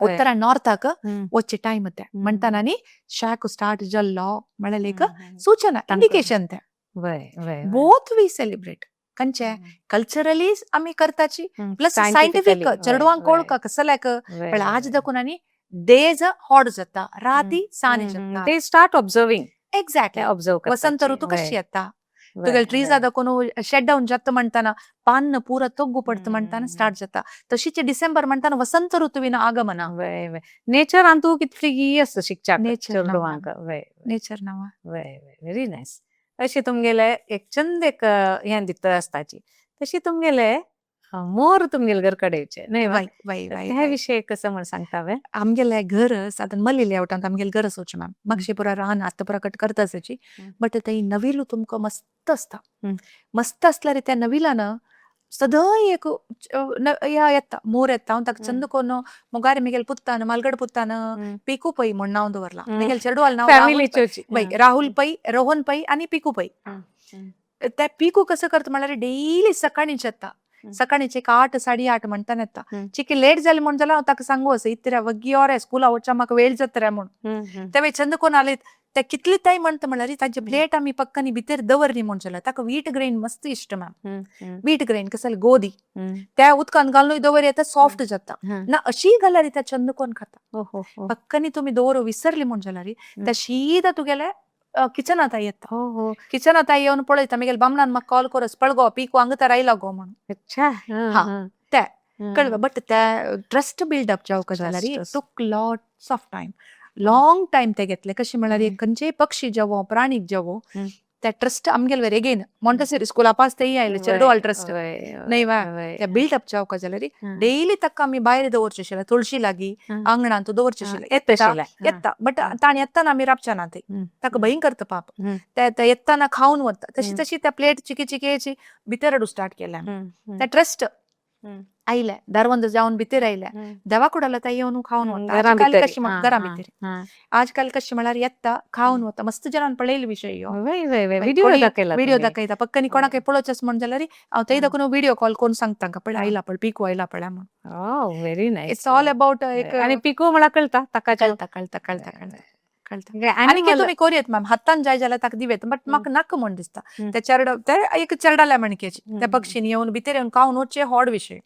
उत्तरा नॉर्थाक वच्चे टायम ते म्हणटाना न्ही शाक स्टार्ट जाल्लो म्हळ्यार एक सूचना, इंडिकेशन ते. वय वय. बोथ we celebrate खंयचे कल्चरली आमी करताची, प्लस सायंटिफीक चेडवांक कोळका कसल्याक पण आज दाखून आनी डेज हॉट जाता, राती सानी जाता. ते स्टार्ट ऑब्झर्विंग. एक्झॅक्टली. ऑब्झर्व. वसंत ऋतू कशी येता, तुगेले ट्रीज दाखून शेड डावन जाता म्हणटाना, पान्न पुरा तोग्गू पडटा म्हणटाना स्टार्ट जाता. तशीच डिसेंबर म्हणटाना वसंत ऋतुविन आगमना. वय वय, नेचरान तूं कितली आसता शिकच्याक नेचर चेडवांक. वय. नेचर नावा. वय वय, व्हेरी नायस. अशें तुमगेले एक चंद एक हें दिता आसताची, तशी तुमगेले मोर तुमगेले घर कडेन येवचे न्हय. वय वय वय. त्या विशय कसं म्हण सांगता वे? आमगेले घर साधारण मल्ली लेआवटांत आमगेले घर आसोचें मॅम. मागशे पुरा रान आतां पुरा कट करता आसाची, बट थंय नविलू तुमकां मस्त आसता. मस्त आसल्यार त्या नविलान सदांय एक ह्या येता, मोर येता. हांव ताका चंद कोन्न मोगारे मिगेल पुत्तान, मालगड पुत्तान पिकू पै म्हण नांव दवरलां. मिगेल चेडवाल नांव फॅमिलीचे. वय, राहुल पै, रोहन पै आनी पिकू पै. त्या पिकू कसं करता म्हळ्यार डेली सकाळींच येता, सकाळींच एक 8 8:30 म्हणटाना येता. चिकी लेट जालें म्हण जाल्यार हांव ताका सांगू असं इतऱ्या वग्गी रे स्कुला वच्चा म्हाका वेळ जाता रे म्हूण. ते चंद कोण आले ते कितले ताई म्हणटा म्हळ्यार तांचे प्लेट आमी पक्कानी भितर दवरली म्हण जाल्यार ताका वीट ग्रेन मस्त इश्ट मॅम. वीट ग्रेन कसं गोदी त्या उदकान घालून दवर येता, सॉफ्ट जाता ना. अशी घाल्यार त्या चंद कोण खाता. पक्कानी तुमी दवर विसरली म्हण जाल्यार त्या शीदा तुगेले किचनात येता. किचनात येवन पळयता मागीर बामणान म्हाका कॉल करस, पळगो पीक हांगा तर आयला गो म्हणून. ते कळ्ळें. बट ते ट्रस्ट बिल्डअप जावंक जाल्यार took lots of time, long time ते घेतले. कशें म्हळ्यार खंयचेय पक्षी जेवो, प्राणीक जेवो, त्या ट्रस्ट आमगेले वेर एगेन मॉन्टेसरी स्कुला पास तेय आयले चेडवाल ट्रस्ट न्हय वा, ते बिल्डअप जावंक जाल्यार डेली ताका आमी भायर दवरचे आशिल्ले, तुळशी लागीं आंगणांत दवरचे आशिल्ले. येता बट ताणें येतना आमी राबचे ना, ते ताका भंय करता पाप. ते येतना खावन वता. तशी तशी त्या प्लेट चिकी चिकेची भितर हाडूं स्टार्ट केल्या. त्या ट्रस्ट आयले, दारवंद जावन भितर आयले, देवा कुडाला ताई येवन खावन वता. आजकाल कशी घरा भितर आजकाल कशी म्हळ्यार येता खावन वता. मस्त जणान पळयले विशय ह्यो. व्हिडिओ दाखयता पक्कनी. कोणाक पळोवचें म्हण जाल्यार हांव थंय दाखोवन व्हिडिओ कॉल करून सांगता, पळय आयला पळय पिकू आयला पळय म्हण. Very nice. It's all about एक आनी पिकू म्हळ्यार कळटा ताका. कळटा कळटा कळटा कळटा कळटा. आनी कितें तुमी कोरयेत मॅम, हातान जाय जाल्यार ताका दिवेत, बट म्हाका नाका म्हण दिसता. त्या चेरडा ते एक चेरडाल्या म्हणकेची त्या पक्षीन येवन भितर येवन खावन वचचे व्हड विशय.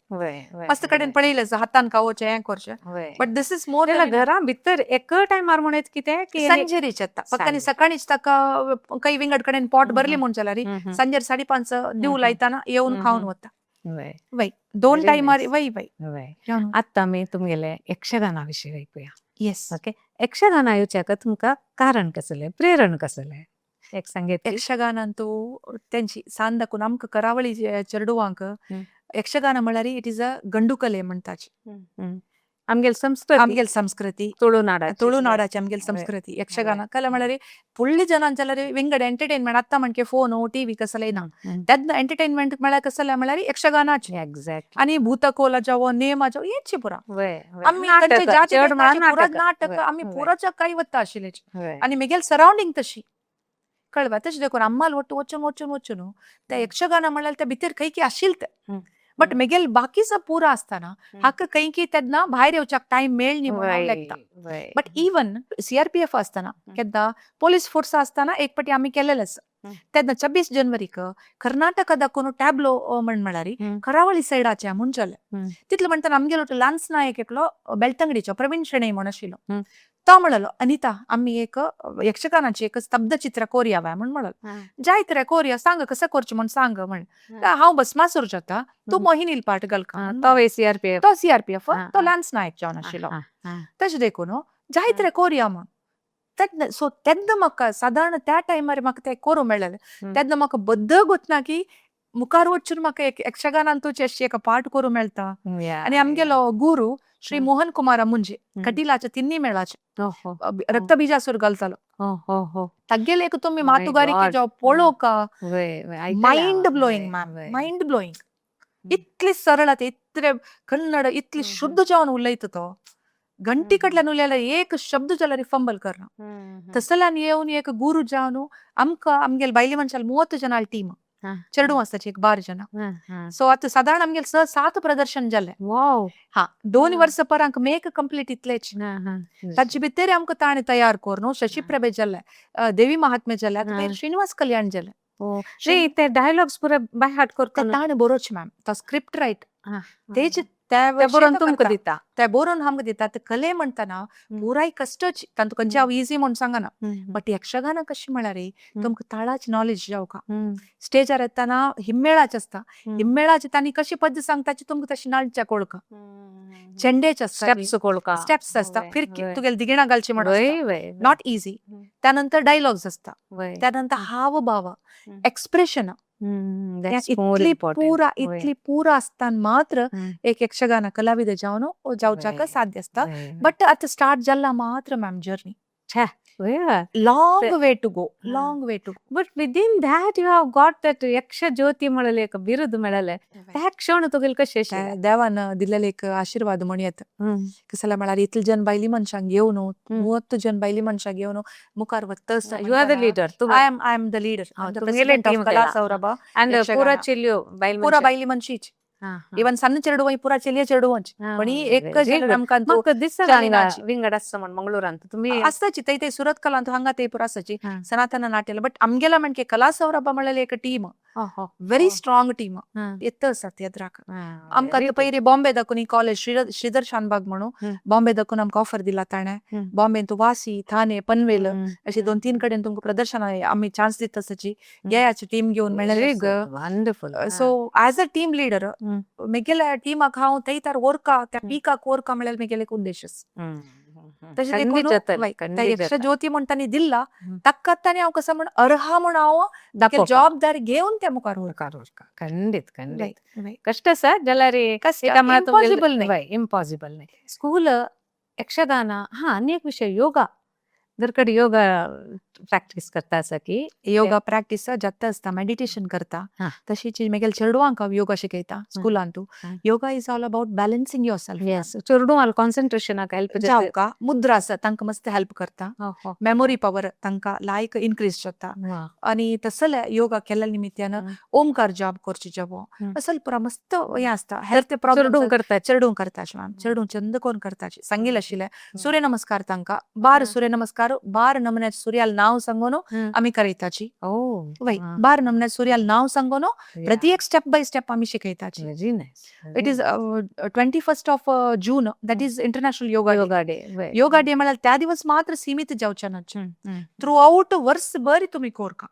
मस्त कडेन पळयलें, हातान खावचें हें करचें, बट this is more. घरा भितर एक टायमार म्हणत कितें? संजेरीच येता पक्कानी. सकाळीच ताका काही विंगड कडेन पोट भरली म्हण जाल्यार संजेर 5:30 दिव लायतना येवन खावन वता. वय, दोन टायमार. वय वय. आतां आमी तुमगेले यक्षगाना विशीं आयकुया. येस. ओके, यक्षगाना येवच्याक तुमकां कारण कसलें, प्रेरण कसलें एक सांगेत? यक्षगानांतू तेंची सान दाखून आमकां करावळी चेडवांक यक्षगान म्हळ्यार it is a गंडुकले म्हणटाची. आमगेल संस्कृती. आमगेल संस्कृती. तुळुनाडाची. तुळुनाडाची आमगेल संस्कृती यक्षगान. कला म्हळ्यार फुडले जणां जाल्यार विंगड एंटरटेनमेंट आतां म्हणके फोन टीव्ही कसलें ना, तेन्ना एंटरटेनमेंट म्हळ्यार कसलें म्हळ्यार यक्षगानाचे. आनी भूतकोला जावो, नेमा जावो, हेची पुरा आमी जाती नाटक आमी पुराच्या काही वता आशिल्ले आनी मिगेल सरावंडींग तशी कळवा तशें देखून आम्हाला ಒಟ್ಟು वचून वचून वचून त्या यक्षगाना म्हळ्यार त्या भितर खंय की आशिल्ले ते, बट मेगेल बाकीचा पुरा आसताना हाका खंय की तेन्ना भायर येवच्याक टायम मेळ न्ही म्हणून हांव लेखता. बट इवन सीआरपीएफ आसतना, केन्ना पोलीस फोर्स आसतना एक पाटी आमी केलेले आसा. तेन्ना 26 जनवरीक कर्नाटका दाखोवन टॅब्लो म्हण म्हळ्यार करावळी सायडाचे म्हूण जालें. तितले म्हणटाना आमगेलो लान्स नायक एकलो बेलतंगडीचो प्रवीण शेणै म्हण आशिल्लो. तो म्हणलो, "अनिता, आमी एक यक्षगानाची एक स्तब्ध चित्र कोरया व्हय" म्हण म्हणलो. "जायत रे, कोरया, सांग कसं करचें म्हण सांग" म्हण. "हांव भस्मासूर जाता, तूं मोहिनील पार्ट घालका" म्हण. तो सीआरपीएफ? तो सीआरपीएफ, तो लान्स नायक जावन आशिल्लो. तशें देखून जायत रे, कोरया म्हण. तेन्ना सो तेन्ना म्हाका सादारण त्या टायमार म्हाका ते करूं मेळ्ळेलें. तेन्ना म्हाका बद्द गोतना की मुखार वचून म्हाका एक यक्षगानांतूच अशी एक पार्ट करूं मेळटा. आनी आमगेलो गुरू श्री मोहन कुमार मुंजे, कटिलाचे तिन्ही मेळाचे, रक्तबीजासूर घालतालो. हो हो हो तागेले एक तुमी मातुगारी जेव पळोवका, mind blowing ma'am, mind blowing. इतली सरळ आतां, इतले कन्नड इतली शुद्ध जावन उलयता तो. गंटी कडल्यान उलयल्यार एक शब्द जाल्यार फंबल करना. तसल्यान येवन एक गुरू जावन आमकां, आमगेले बायले मनशाल 30 जणां टीम, चेडूं आसताची एक 12 जणां. सो आतां सादारण आमगेले स सात प्रदर्शन जाले. हा, 2 वर्सां परांक मेक कंप्लीट इतलेच. ताचे भितर आमकां ताणें तयार करून शशिप्रभे जाले, देवी महात्म्य जाले, आतां मागीर श्रीनिवास कल्याण जालें. न्ही, ते डायलॉग्स पुरे बाय हार्ट करता? ताणें बरोवचें मॅम, तो स्क्रिप्ट रायट तेज ते बरोवन तुमकां दिता? ते बरोवन आमकां दिता. ते कले म्हणटना पुराय कश्टच तांतू, खंयचे हांव इजी म्हूण सांगना. बट यक्षगाना कशें म्हळ्यार तुमकां ताळाची नॉलेज जावका. स्टेजार येतना हिम्मेळाचे आसता, हिम्मेळाचे तांणी कशी पद्दत सांगताची, तुमकां तशी नाळच्या कोळका. चेंडेच आसता, स्टेप्स कोळका. स्टेप्स आसता, फिरकी तुगेले दिगिणा घालची म्हण, not easy. त्यानंतर डायलॉग्स आसता, त्यानंतर हावभाव, एक्सप्रेशन, इतली पुरा, इतली पुरा आसताना मात्र एक यक्षगान कलाविद जावन जावच्याक साध्य आसता. बट आतां स्टार्ट जाला मात्र ma'am journey. Long way to go, long way to. But within that you have got that Yaksha Jyoti म्हणले एक बिरुद मेळले, त्या क्षण तुगेले कशें? देवान दिलेले एक आशीर्वाद म्हणयत. कसले म्हळ्यार इतले जन बायली मनशांक घेवन, 30 जन बायली मनशांक घेवन मुखार वता. You are the leader. I am the leader of Kala Saurabha. And पुरा चेल्यो बायल? पुरा बायली मनशीच. इवन सಣ್ಣ चेडूं, पुरा चेलिया चेडूंच. पण एक आमकां दिसता विंगड आसता म्हण मंगळूरांत तुमी. आसताची थंय, ते सुरत कलांत हांगा ते पुरा आसाची, सनातन नाट्याला. बट आमगेला म्हणके कला सौरभ म्हणलेले एक टीम, व्हेरी स्ट्रॉंग टीम येत आसा तियात्राक. आमकां आतां पयलीं बॉम्बे दाखून कॉलेज श्रीधर शानबाग म्हणून बॉम्बे दाखून आमकां ऑफर दिला ताणें. बॉम्बेन वासी, थाने, पनवेल अशी दोन तीन कडेन तुमकां प्रदर्शनां आमी चान्स दिता आसाची, येयाची टीम घेवन मेळ्ळें. Wonderful. So as a team leader मेगेल्या टीमाक हांव थंय ओरका, त्या पिकाक ओरका म्हळ्यार मेगेले एक उद्देश. तशें देखून यक्ष ज्योती म्हण तांणी दिल्ला, ताका तांणी हांव कसो म्हण अर्हा म्हण हांव जबाबदारी घेवन त्या मुखार. खंडीत खंडीत, कष्ट आसा जाल्यार. इम्पॉसिबल न्हय, इम्पॉसिबल न्हय. स्कूल, यक्षगान, हा, आनी एक विशय योगा. दर योगा प्रॅक्टीस करता आसा की? योगा प्रॅक्टीस जाता आसता, मेडिटेशन करता. तशीच मेगेले चेडवांक हांव योगा शिकयता स्कुलांतू. Yoga is all about balancing yourself. Yes, चेडूं कॉन्सन्ट्रेशनाक हेल्प. जावका मुद्रा आसा, तांकां मस्त हेल्प करता. मेमोरी पवर तांकां लायक इनक्रीज जाता. आनी तसले योगा केल्ल्या निमित्यान ओमकार जाप करची जावो, असल पुरा मस्त हें आसता. हेल्थ प्रॉब्लम करता. चेडूं करता मॅम, चेडूं चंद कोण करता. सांगिल आशिल्लें सूर्य नमस्कार तांकां, 12 सूर्य नमस्कार, 12 नमुन्याचे सूर्याला नाव सांगून आमी करयताची. वय, 12 नमुन्याचे सूर्याला नाव सांगून प्रति एक स्टेप बाय स्टेप आमी शिकयताची. Very nice. It is 21st of June, that is International Yoga yoga day. Yoga day म्हळ्यार त्या दिवस मात्र सीमित जावचे ना, थ्रू आउट वर्स भर तुमी कोरका.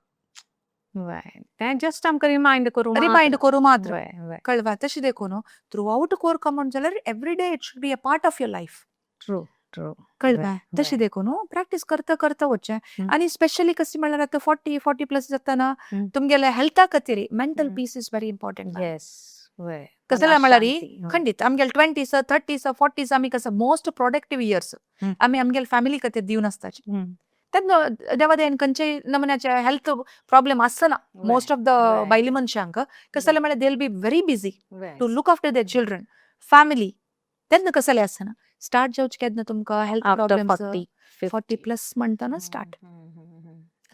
तें जस्ट आमकां रिमायंड करूं. रिमायंड करूं मात्र, कळवा? तशें देखून थ्रू आउट कोरका म्हण जाल्यार every day it should be a part of your life. True true कळवा? तशें देखून प्रॅक्टीस करता करता वचचें. आनी स्पेशली कशें म्हणल्यार आतां 40 प्लस जातना तुमगेल्या हेल्था खातीर mental peace is very important. Yes. कसले म्हळ्यार खंडीत आमगेले 20s, 30s, 40s आमी कसं मोस्ट प्रोडक्टिव्ह इयर्स आमी आमगेले फॅमिली खातीर दिवन आसताची. तेन्ना देवा दयेन खंयच्याय नमुन्याचे हेल्थ प्रॉब्लेम आसना मोस्ट ऑफ the बायले मनशांक. कसले म्हळ्यार they will be very busy to look after their children, family. तेन्ना कसले आसना. स्टार्ट जावचे केन्ना तुमकां हेल्थ प्रॉब्लेम? 40 प्लस म्हणटाना start.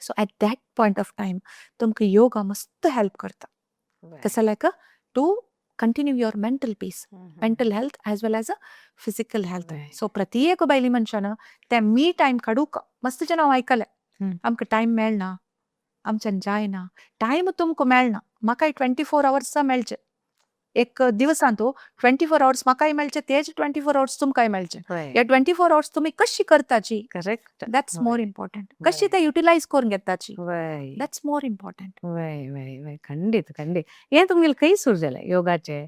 So at that point of time तुमकां योगा मस्त हेल्प करता. कसं like to continue your mental peace, mental health as well as a physical health. So प्रत्येक बायली मनशान ते मी टायम काडूंक. मस्त जन हांव आयकलें, आमकां टायम मेळना, आमच्यान जायना. टायम तुमकां मेळना, म्हाकाय 24 आवर्स मेळचे. एक दिवसांत 24 आवर्स म्हाकाय मेळचे, तेच 24 आवर्स तुमकांय मेळचे. ह्या 24 आवर्स तुमी कशी करताची, that's more important. कशी ते युटिलायज करून घेताची, that's more important. वय वय वय, खंडीत खंडीत. हें तुमगेलें खंय सुरू जालें योगाचें?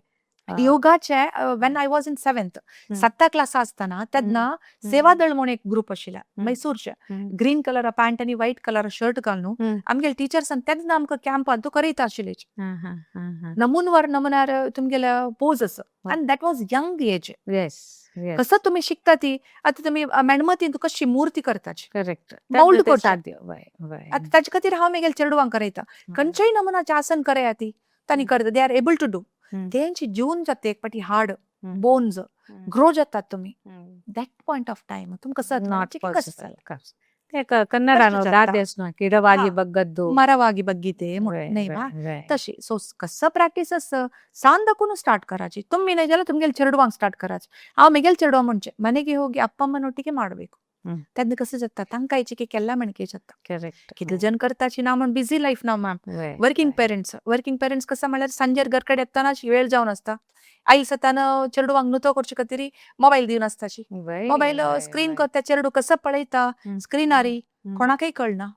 योगाचे when I was in seventh, साता क्लास आसतना तेन्ना सेवादळ म्हणून एक ग्रुप आशिल्ला मैसूरचे. ग्रीन कलर पॅन्ट आनी व्हाईट कलर शर्ट घालून आमगेले टिचर्सान तेन्ना आमकां कॅम्पान करयता आशिल्ले. हा, हा, हा, हा. नमूनवर नमुनार तुमगेले पोज आसा, आनी that was young age. Yes yes कसं तुम्ही शिकता ती, आता तुम्ही मेणबत्तीन तूं कशी मूर्ती करताची, मोल्ड मोल्ड करचें. साध्य. वय वय आता ताजे खातीर हांव मेगेले चेडवांक करयता. खंयच्याय नमुनाचें आसन करया ती तांणी करता, they are able to do. तेंची जीवन जाता एक पाटी हाड, बोन्स ग्रो जातात तुमी. That point of time तुमकां not कसं ಪಾಸಿಬಲ್. ते ಕನ್ನಡ ಕಷ್ಟ ಜಾತ. ಗಾದೆ ಗಿಡವಾಗಿ हा. ಬಗ್ಗದ್ದು मरावागी बग्गीते म्हणून नाही वा? तशी. सो कसं प्रॅक्टीस आसा सांदकून स्टार्ट करायची. तुम्ही नाही जाल्यार तुमगेले चेडवांक स्टार्ट करायची. हांव मेगेले चेडवा म्हणचे ಮನೆಗೆ ಹೋಗಿ ಅಪ್ಪ ಅಮ್ಮನೊಟ್ಟಿಗೆ ಮಾಡಬೇಕು. तेन्ना कसं जाता तांकां हेची केल्ला म्हणके जाता. कितले जण करताची ना म्हण बिझी लायफ ना ma'am. Working parents, working parents कसं म्हळ्यार सांजेर घर कडेन येताना वेळ जावन आसता. आयल सतान चेडवांक नुतो करचे खातीर मोबायल दिवन आसताची. मोबायल स्क्रीन त्या चेडू कसं पळयता स्क्रीनारी कोणाकय कळना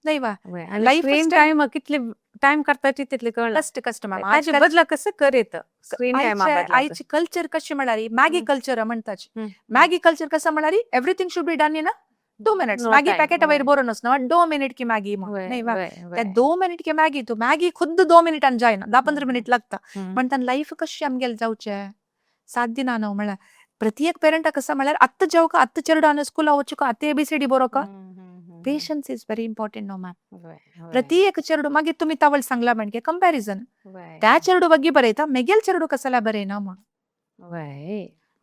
नाही वा? Life Life screen style- time कितले टाइम करताची तितले कळना. कष्ट कष्ट मॅम. ताजे बदला कसं करीत स्क्रीन टाइम. आयची कल्चर कशी म्हळ्यार मॅगी कल्चर म्हणताची. मॅगी कल्चर कसं म्हळ्यार everything should be done in 2 minutes. No Maggi time, packet वयर बरोवन आसना 2 मिनिट की मॅगी म्हण नाही वा? त्या 2 मिनिट की मॅगी, तो मॅगी खुद्द 2 मिनिटान जायना, 10-15 मिनिट लागता. म्हणटान लायफ कशी आमगेले जावचे साध्य ना न्हू. म्हळ्यार प्रति एक पेरंटा कसं म्हळ्यार आत्तां जेवका, आत्तां चेडवान स्कुला वचूका, आत्तां ABCD बरोवका. Patience is very important no ma'am. प्रति एक चेडू मागीर तुमी तावळ सांगला म्हणजे कंपॅरिझन, त्या चेडू बग्गी बरयता, मेगेल चेडू कसला बरयना म्हण.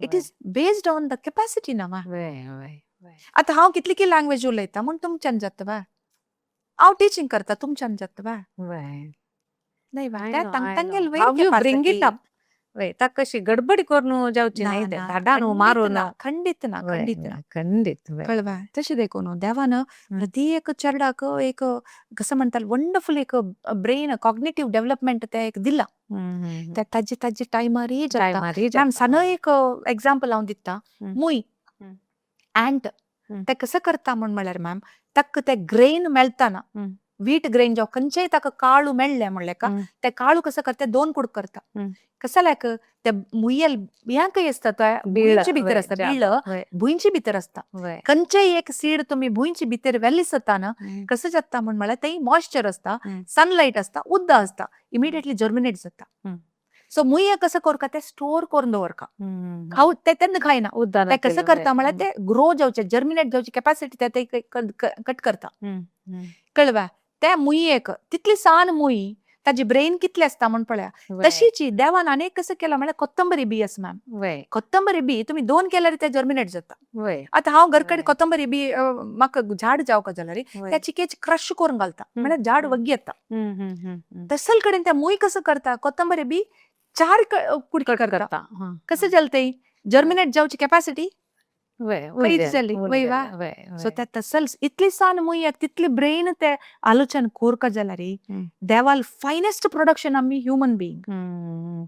It is based on the capacity ना मॅम. आतां हांव कितली की लँग्वेज उलयता म्हूण तुमच्यान जाता वा? हांव टिचींग करता तुमच्यान जाता वा? नाही वा? त्या तांगेल How you bring it up? वय, ता कशी गडबड करून जावची नाही, धाडान मारून. खंडीत ना, खंडीत ना. खंडीत. कळवा तशें देखून देवान प्रति एक चेडवाक एक कसं म्हणटात वंडरफुल एक ब्रेन, कॉग्नेटिव्ह डेव्हलपमेंट ते एक दिला. ते ताजे ताजे टायमारय जाता मॅम. सान एक एग्जाम्पल हांव दिता. मुय, अँट, ते कसं करता म्हण म्हळ्यार मॅम, ताका ते ग्रेन मेळतना, वीट ग्रेन जावं खंयचेय ताका काळू मेळ्ळें म्हणलें का, ते काळू कसं करता, दोन कुडक करता. कसाल्याक ते मुयेल बियांकय आसता, ते भुंयचे भितर आसता, बिळ भुंयचे भितर आसता. खंयचेय एक सीड तुमी भुंयचे भितर व्हेले सताना कसं जाता म्हण म्हळ्यार थंय मॉइश्चर आसता, सनलायट आसता, उदक आसता, इमिडिएटली जर्मिनेट जाता. सो मुये कसं करता, ते स्टोर करून दवरका. खाऊ ते तेन्ना खायना. ते कसं करता म्हळ्यार ते ग्रो जावचे, जर्मिनेट जावची कॅपॅसिटी ते कट करता. कळवा त्या मुयेक तितली सान मुय, ताजी ब्रेन कितली आसता म्हण पळया. तशीच देवान आनी कसं केलां म्हळ्यार कोत्तंबरी बी आसा मॅम. कोत्तंबरी बी तुमी दोन केल्यार ते जर्मिनेट जाता. आतां हांव घर कडेन कोत्तंबरी बी म्हाका झाड जावका जाल्यार त्या चिकेच क्रश करून घालता, म्हळ्यार झाड वग्गी येता. तसल कडेन त्या मुय कसं करता, कोत्तंबरी बी चार कुडके करता. कसं जालें ते जर्मिनेट जावची कॅपॅसिटी खंयच जाली वय वा? सो त्या तसल इतली सान मुय तितली ब्रेन ते आलोचन कोरका जाल्यार देवाल फायनेस्ट प्रोडक्शन आमी ह्युमन बिईंग.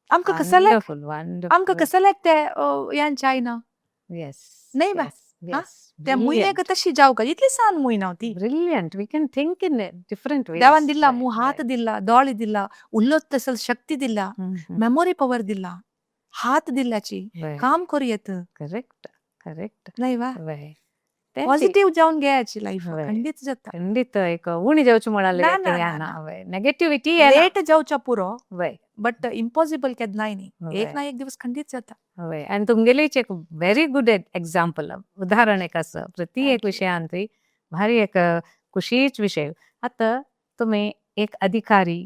आमकां कसल्याक, आमकां कसल्याक ते यान जायना. नाही बा? त्या मुयेक तशी जावका इतली सान मुय ना ती. Brilliant. We can think in different ways. देवान दिला मु हात दिला, दोळे दिला, उल्लोत तसल शक्ती दिला, मेमोरी पवर दिला, हात दिल्याची काम करू येत. करेक्ट करेक्ट नाही वा? पॉझिटिव्ह जावन घ्यायची लायफ खंडीत जाता. खंडीत. एक उणी जावची म्हणाले. नेगेटिव्हिटी लेट जावच्या पुरो, बट इम्पॉसिबल केन्नाय न्ही, एक ना एक दिवस खंडीत जाता. वय, आनी तुमगेलेच एक व्हेरी गुड एग्जाम्पल, उदाहरण एक आसा प्रति एक विशयान. ती भारी एक खुशीच विशय. आतां तुमी एक अधिकारी,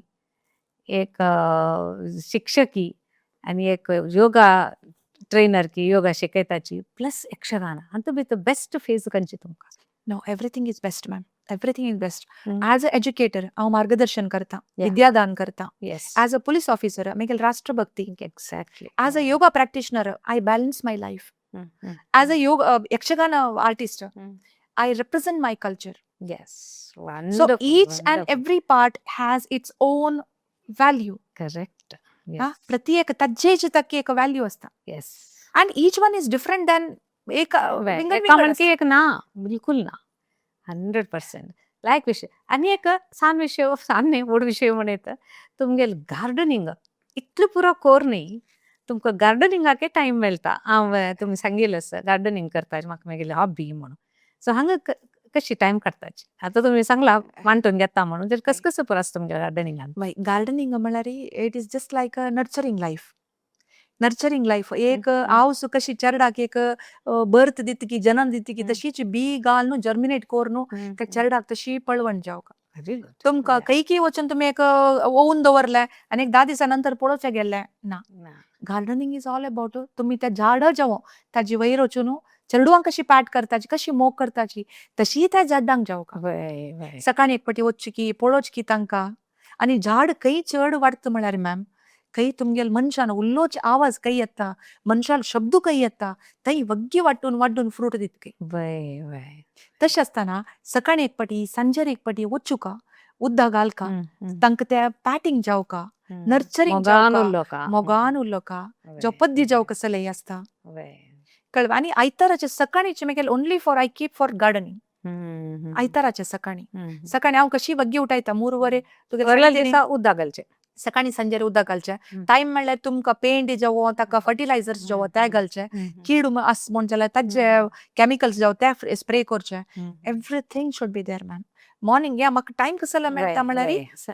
एक शिक्षकी आनी एक योगा ट्रेनर की योगा शिकयताची, प्लस यक्षगान, हातूंत भितर बेस्ट फेज खंयची तुमकां? No, everything is best ma'am, everything is best. As a educator हांव मार्गदर्शन करता, विद्यादान करता. एज अ पुलीस ऑफिसर म्हगेली राष्ट्रभक्ती. As a yoga practitioner I balance my life. As a yoga Yakshagana artist I represent my culture. So each and every part has its own value. Correct. प्रति एक ताजेच ताकी एक value आसता. And each one is different than एक विंगड एका विंगड म्हणकी एक ना, बिलकुल ना. 100% लायक विशय. आनी एक सान विशय, सान न्ही, व्हड विशय म्हणयत, तुमगेल गार्डनिंग इतलें पुरो कोर न्ही, तुमकां गार्डनिंगाके टायम मेळटा. हांव तुमी सांगिल्लें आसा गार्डनिंग करता, म्हाका मागीर हॉबी म्हणून. सो हांगा कशी टायम काडटाची? आतां तुमी सांगला वांटून घेता म्हणून, तर कस कसो पुरो आसता तुमगेल्या गार्डनिंगान? गार्डनिंग म्हळ्यार it is just like a nurturing life. Nurturing life एक हांव कशी चेरडाक एक बर्थ दितकी, जन्म दितकी, तशीच बी घालून जर्मिनेट करून त्या चेरडाक तशी पळवण जावका. तुमकां खंयकी वचून तुमी एक ओवून दवरलें आनी एक 10 दिसां नंतर पळोवचें गेलें ना. गार्डनिंग is all about तुमी त्या झाड जावं ताजी वयर वचून चेडवांक कशी पाट करताची, कशी मोग करताची, तशी त्या झाडांक जावका. सकाळी एक पटी वचची की पळोवची की तांकां. आनी झाड खंय चड वाडटा म्हळ्यार मॅम, खंय तुमगेल मनशान उलोवचे आवाज खंय येता, मनशाल शब्द खंय येता, थंय वग्गी वांटून वांटून फ्रूट दितकी. तशें आसतना सकाळी एक पटी, सांजेर एक पटी वचूका, उदक घालका, तांकां त्या पॅटिंग जावका, नर्चरींग मोगान जावका, उरलो. मोगान उरलोका, जो पद्दी जावका सलय आसता. कळ्ळें? आनी आयताराचे सकाळीचे मागीर only for I keep for gardening. आयताराचे सकाळी सकाळी हांव कशी वग्गी उठायता 3 वरे वरल्या दिसा उदक घालचें. सकाळी सांजेर उदक घालचें. टायम म्हणल्यार तुमकां पेंट जावं, ताका फर्टिलायझर्स जावं ते घालचें. कीड आस म्हण जाल्यार ताजे केमिकल्स जावं ते स्प्रे करचे. Everything should be there ma'am. Morning या म्हाका टायम कसलो मेळटा म्हणल्यार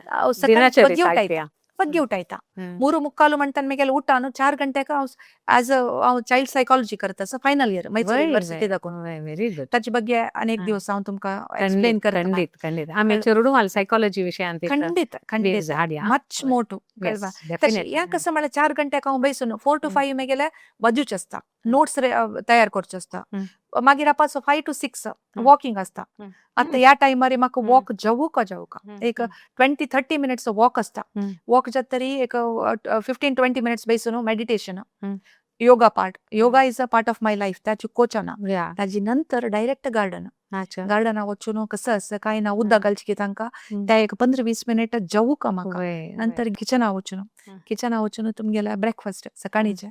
हांव सकाळी वग्गी उठायता, वग्गी उठायता. 3:45 म्हणटान मागीर उठान 4 गंट्याक हांव एज अ हांव चायल्ड सायकोलॉजी करता, so final year Mysore university दाखोवन. Very good. ताचे ಬಗ್ಗೆ अनेक दिवस हांव तुमकां एक्सप्लेन करता. खंडीत खंडीत, आमी चेडूं सायकोलॉजी विशयांत खंडीत खंडीत, मच मोर टू. तशें हें कसं म्हळ्यार 4 गंट्याक हांव बैसून 4 to 5 मागीर वाजूचे आसता, नोट्स तयार करचे आसता. मागीर आपास 5 to 6 walking आसता. आतां ह्या टायमार म्हाका वॉक जावूका जावका एक 20-30 मिनट्स वॉक आसता. वॉक जाता तरी एक 15-20 minutes बैसून meditation, yoga part. Yoga is a part of my life, त्याची कोचना. ताजी नंतर डायरेक्ट गार्डन. गार्डना वचून कसं आसा काय ना उदक घालचे की तांकां त्या एक 15-20 मिनट जावूका म्हाका. नंतर किचना वचून, किचना वचून तुमगेले ब्रेकफास्ट सकाळीचे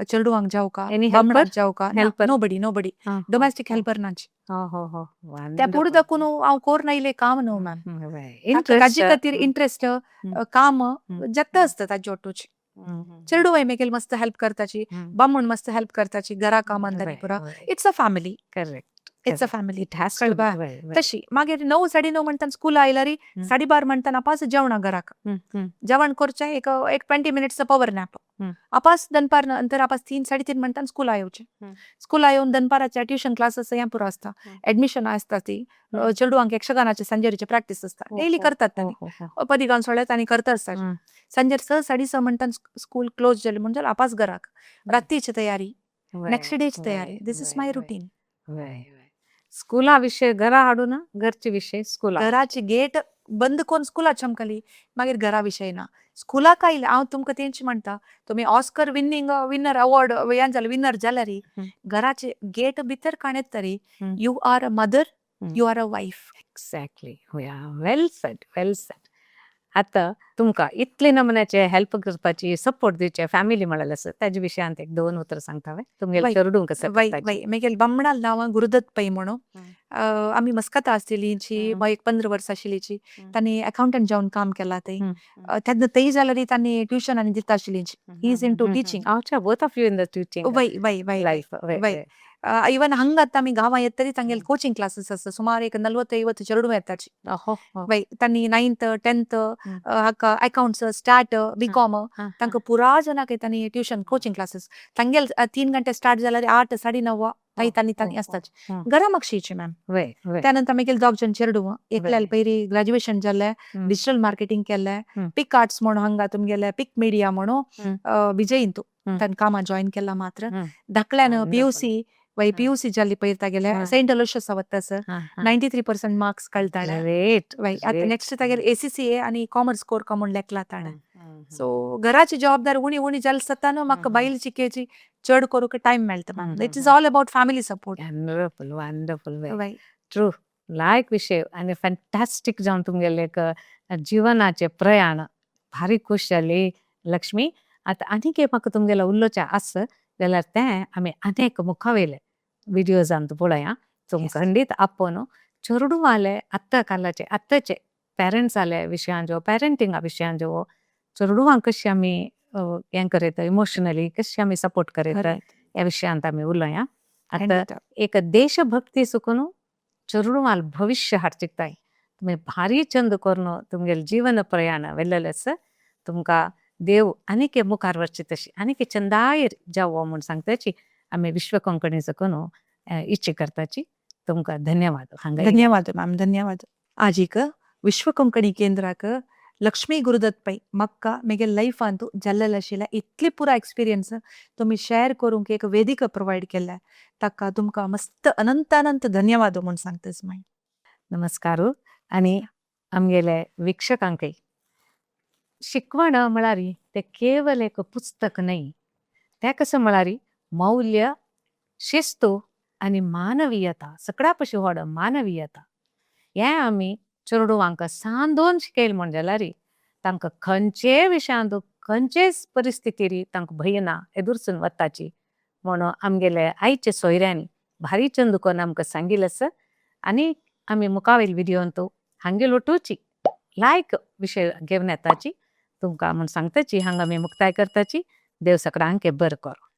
चेडवांक जावका, बामणाक जावका. नोबडी नोबडी, डोमेस्टीक हेल्पर नाची. त्या पुढे दाखवून हांव कोर नायले काम न्हू मॅम. ताजे खातीर इंट्रस्ट काम जाता आसता ताजे ओटूची. चेडूं मागीर मस्त हेल्प करताची, बामण मस्त हेल्प करताची घरा कामान पुरा. It's a family. Correct. It's a family. तशी मागीर 9 9:30 म्हणटान स्कूल आयल्यार 12:30 म्हणटान आपास जेवणा घराक. जेवण करचें एक 20 मिनट्स पॉवर नॅप. आपास दनपार नंतर आपास 3 3:30 म्हणटान स्कुला येवचें. स्कुला येवन दनपाराच्या ट्युशन क्लासीस हें पुरो आसता, एडमिशन आसता ती चेडवांक यक्षगानाचे सांजेरीचे प्रॅक्टीस आसता, डेली करतात तांणी पदिगान सोळ्यात आनी करता आसता. सांजेर 6 6:30 म्हणटान स्कूल क्लोज जालें म्हणजे आपास घराक. रातीची तयारी, नेक्स्ट डेची तयारी. This is my routine. स्कुला विशय घरा हाडून, घरचे विशय स्कुला. घराची गेट बंद करून स्कुला चमकली मागीर घरा विशय ना. स्कुलाक आयले हांव तुमकां तेंच म्हणटा, तुमी ऑस्कर विनिंग विनर अवॉर्ड हें जालें, विनर जाल्यार घराचे गेट भितर काणयत तरी you are a mother, you are a wife. Exactly, well said, well said. आतां तुमकां इतले नमुन्याचे हेल्प करपाची, सपोर्ट दिवचे फॅमिली म्हळ्यार आसा, ताजे विशयांत एक 2 उतरां सांगता वे तुमगेले चेडूं कसं? वय, मागीर बामणाल नांव गुरुदत्त पै म्हणून. आमी मस्कता आसलेलीची, एक 15 वर्सां आशिल्लीची. तांणी अकाउंटंट जावन काम केलां थंय. तेन्ना थंय जाल्यार तांणी ट्युशन आनी दिता आशिल्लीची. He is into teaching. अच्छा, both of you in the teaching. वय वय वय लायफ. वय. इवन हंग आतां आमी गांवां येत तरी तांगेले कोचिंग क्लासीस आसता, सुमार एक 40-50 चेडूं येताची. वय, तांणी 9th 10th हाका अकाउंट्स, स्टार्ट, बीकॉम तांकां पुरा जणांक तांणी ट्युशन कोचिंग क्लासीस. तांगेले 3 गंटे स्टार्ट जाल्यार 8 9:30 ताई तांणी तांणी आसताची. घरा मागशीची मॅम. त्यानंतर मागीर 2 जण चेडूं, एकल्याल पयरी ग्रॅज्युएशन जालें, डिजिटल मार्केटिंग केलें, पिक आर्ट्स म्हणून हांगा तुमगेले पिक मिडिया म्हणून विजयंतू ताणें कामां जॉयन केला मात्र. धाकल्यान PUC, वय PUC जाल्ली पयर तागेले सेंट अलोशियस वता सर, 93% मार्क्स कळटाले. वय, आतां नेक्स्ट तागेले ACCA आनी कॉमर्स कोर म्हूण लेखला ताणें. सो घराची जबाबदारी उणी उणी जाल जाता न्हू, म्हाका बायल चिकेची चड करूंक टायम मेळटा ma'am. It is all about family support. Wonderful, wonderful. True, लायक विशय आनी फॅन्टास्टीक जावन तुमगेले एक जिवनाचे प्रयाण. भारी खुश जाली. लक्ष्मी आतां आनीक एक म्हाका तुमगेलो उलोवचें आस जाल्यार तें आमी अनेक मुखावेले विडियोजांत पळोवया. तुमकां खंडीत आपोवन चेडवाले आत्तां कालाचे आत्ताचे पेरंट्साले विशयान जो पेरंटिंगा विशयान जो चेडवांक कशी आमी हें करयता, इमोशनली कशी आमी सपोर्ट करयता ह्या विशयांत आमी उलोवया. आतां एक देशभक्ती सुकून चेडवाल भविष्य हाडचिकताय तुमी भारी चंद करून तुमगेले जीवन प्रयाण वेल्लेलेस तुमकां देव आनीक मुखार वरची तशी आनीक चंदायर जावो म्हूण सांगताची आमी विश्व कोंकणी सकून इच्छा करताची. तुमकां धन्यवाद. हांगा धन्यवाद मॅम, धन्यवाद. आजीक विश्व कोंकणी केंद्राक लक्ष्मी गुरुदत्त पै मक्का मेगे लायफांतू जाल्लेले आशिल्ले इतली पुरा एक्सपिरियन्स तुमी शेअर करूंक एक वेदिका प्रोवायड केल्या ताका तुमकां मस्त अनंत अनंत धन्यवाद म्हूण सांगताच मागीर. नमस्कार. आनी आमगेले वीक्षकांकय शिकवण म्हळ्यार ते केवल एक पुस्तक न्हय, तें कसं म्हळ्यार मौल्य, शिस्तू आनी मानवीयता, सगळ्या पशी व्हड मानवीयता हें आमी चेडवांक सांदोवन शिकयलें म्हूण जाल्यार तांकां खंयचेय विशयांत खंयचेच परिस्थितीर तांकां भंय ना, एदुरसून वताची म्हणून आमगेले आयचे सोयऱ्यांनी भारी चंद करून आमकां सांगिल्लें आसा. आनी आमी मुखावेल विडियोंत हांगे लोटूची लायक विशय घेवन येताची तुमकां म्हूण सांगताची. हांगा आमी मुक्ताय करताची. देव सगळ्यांक बरें करूं.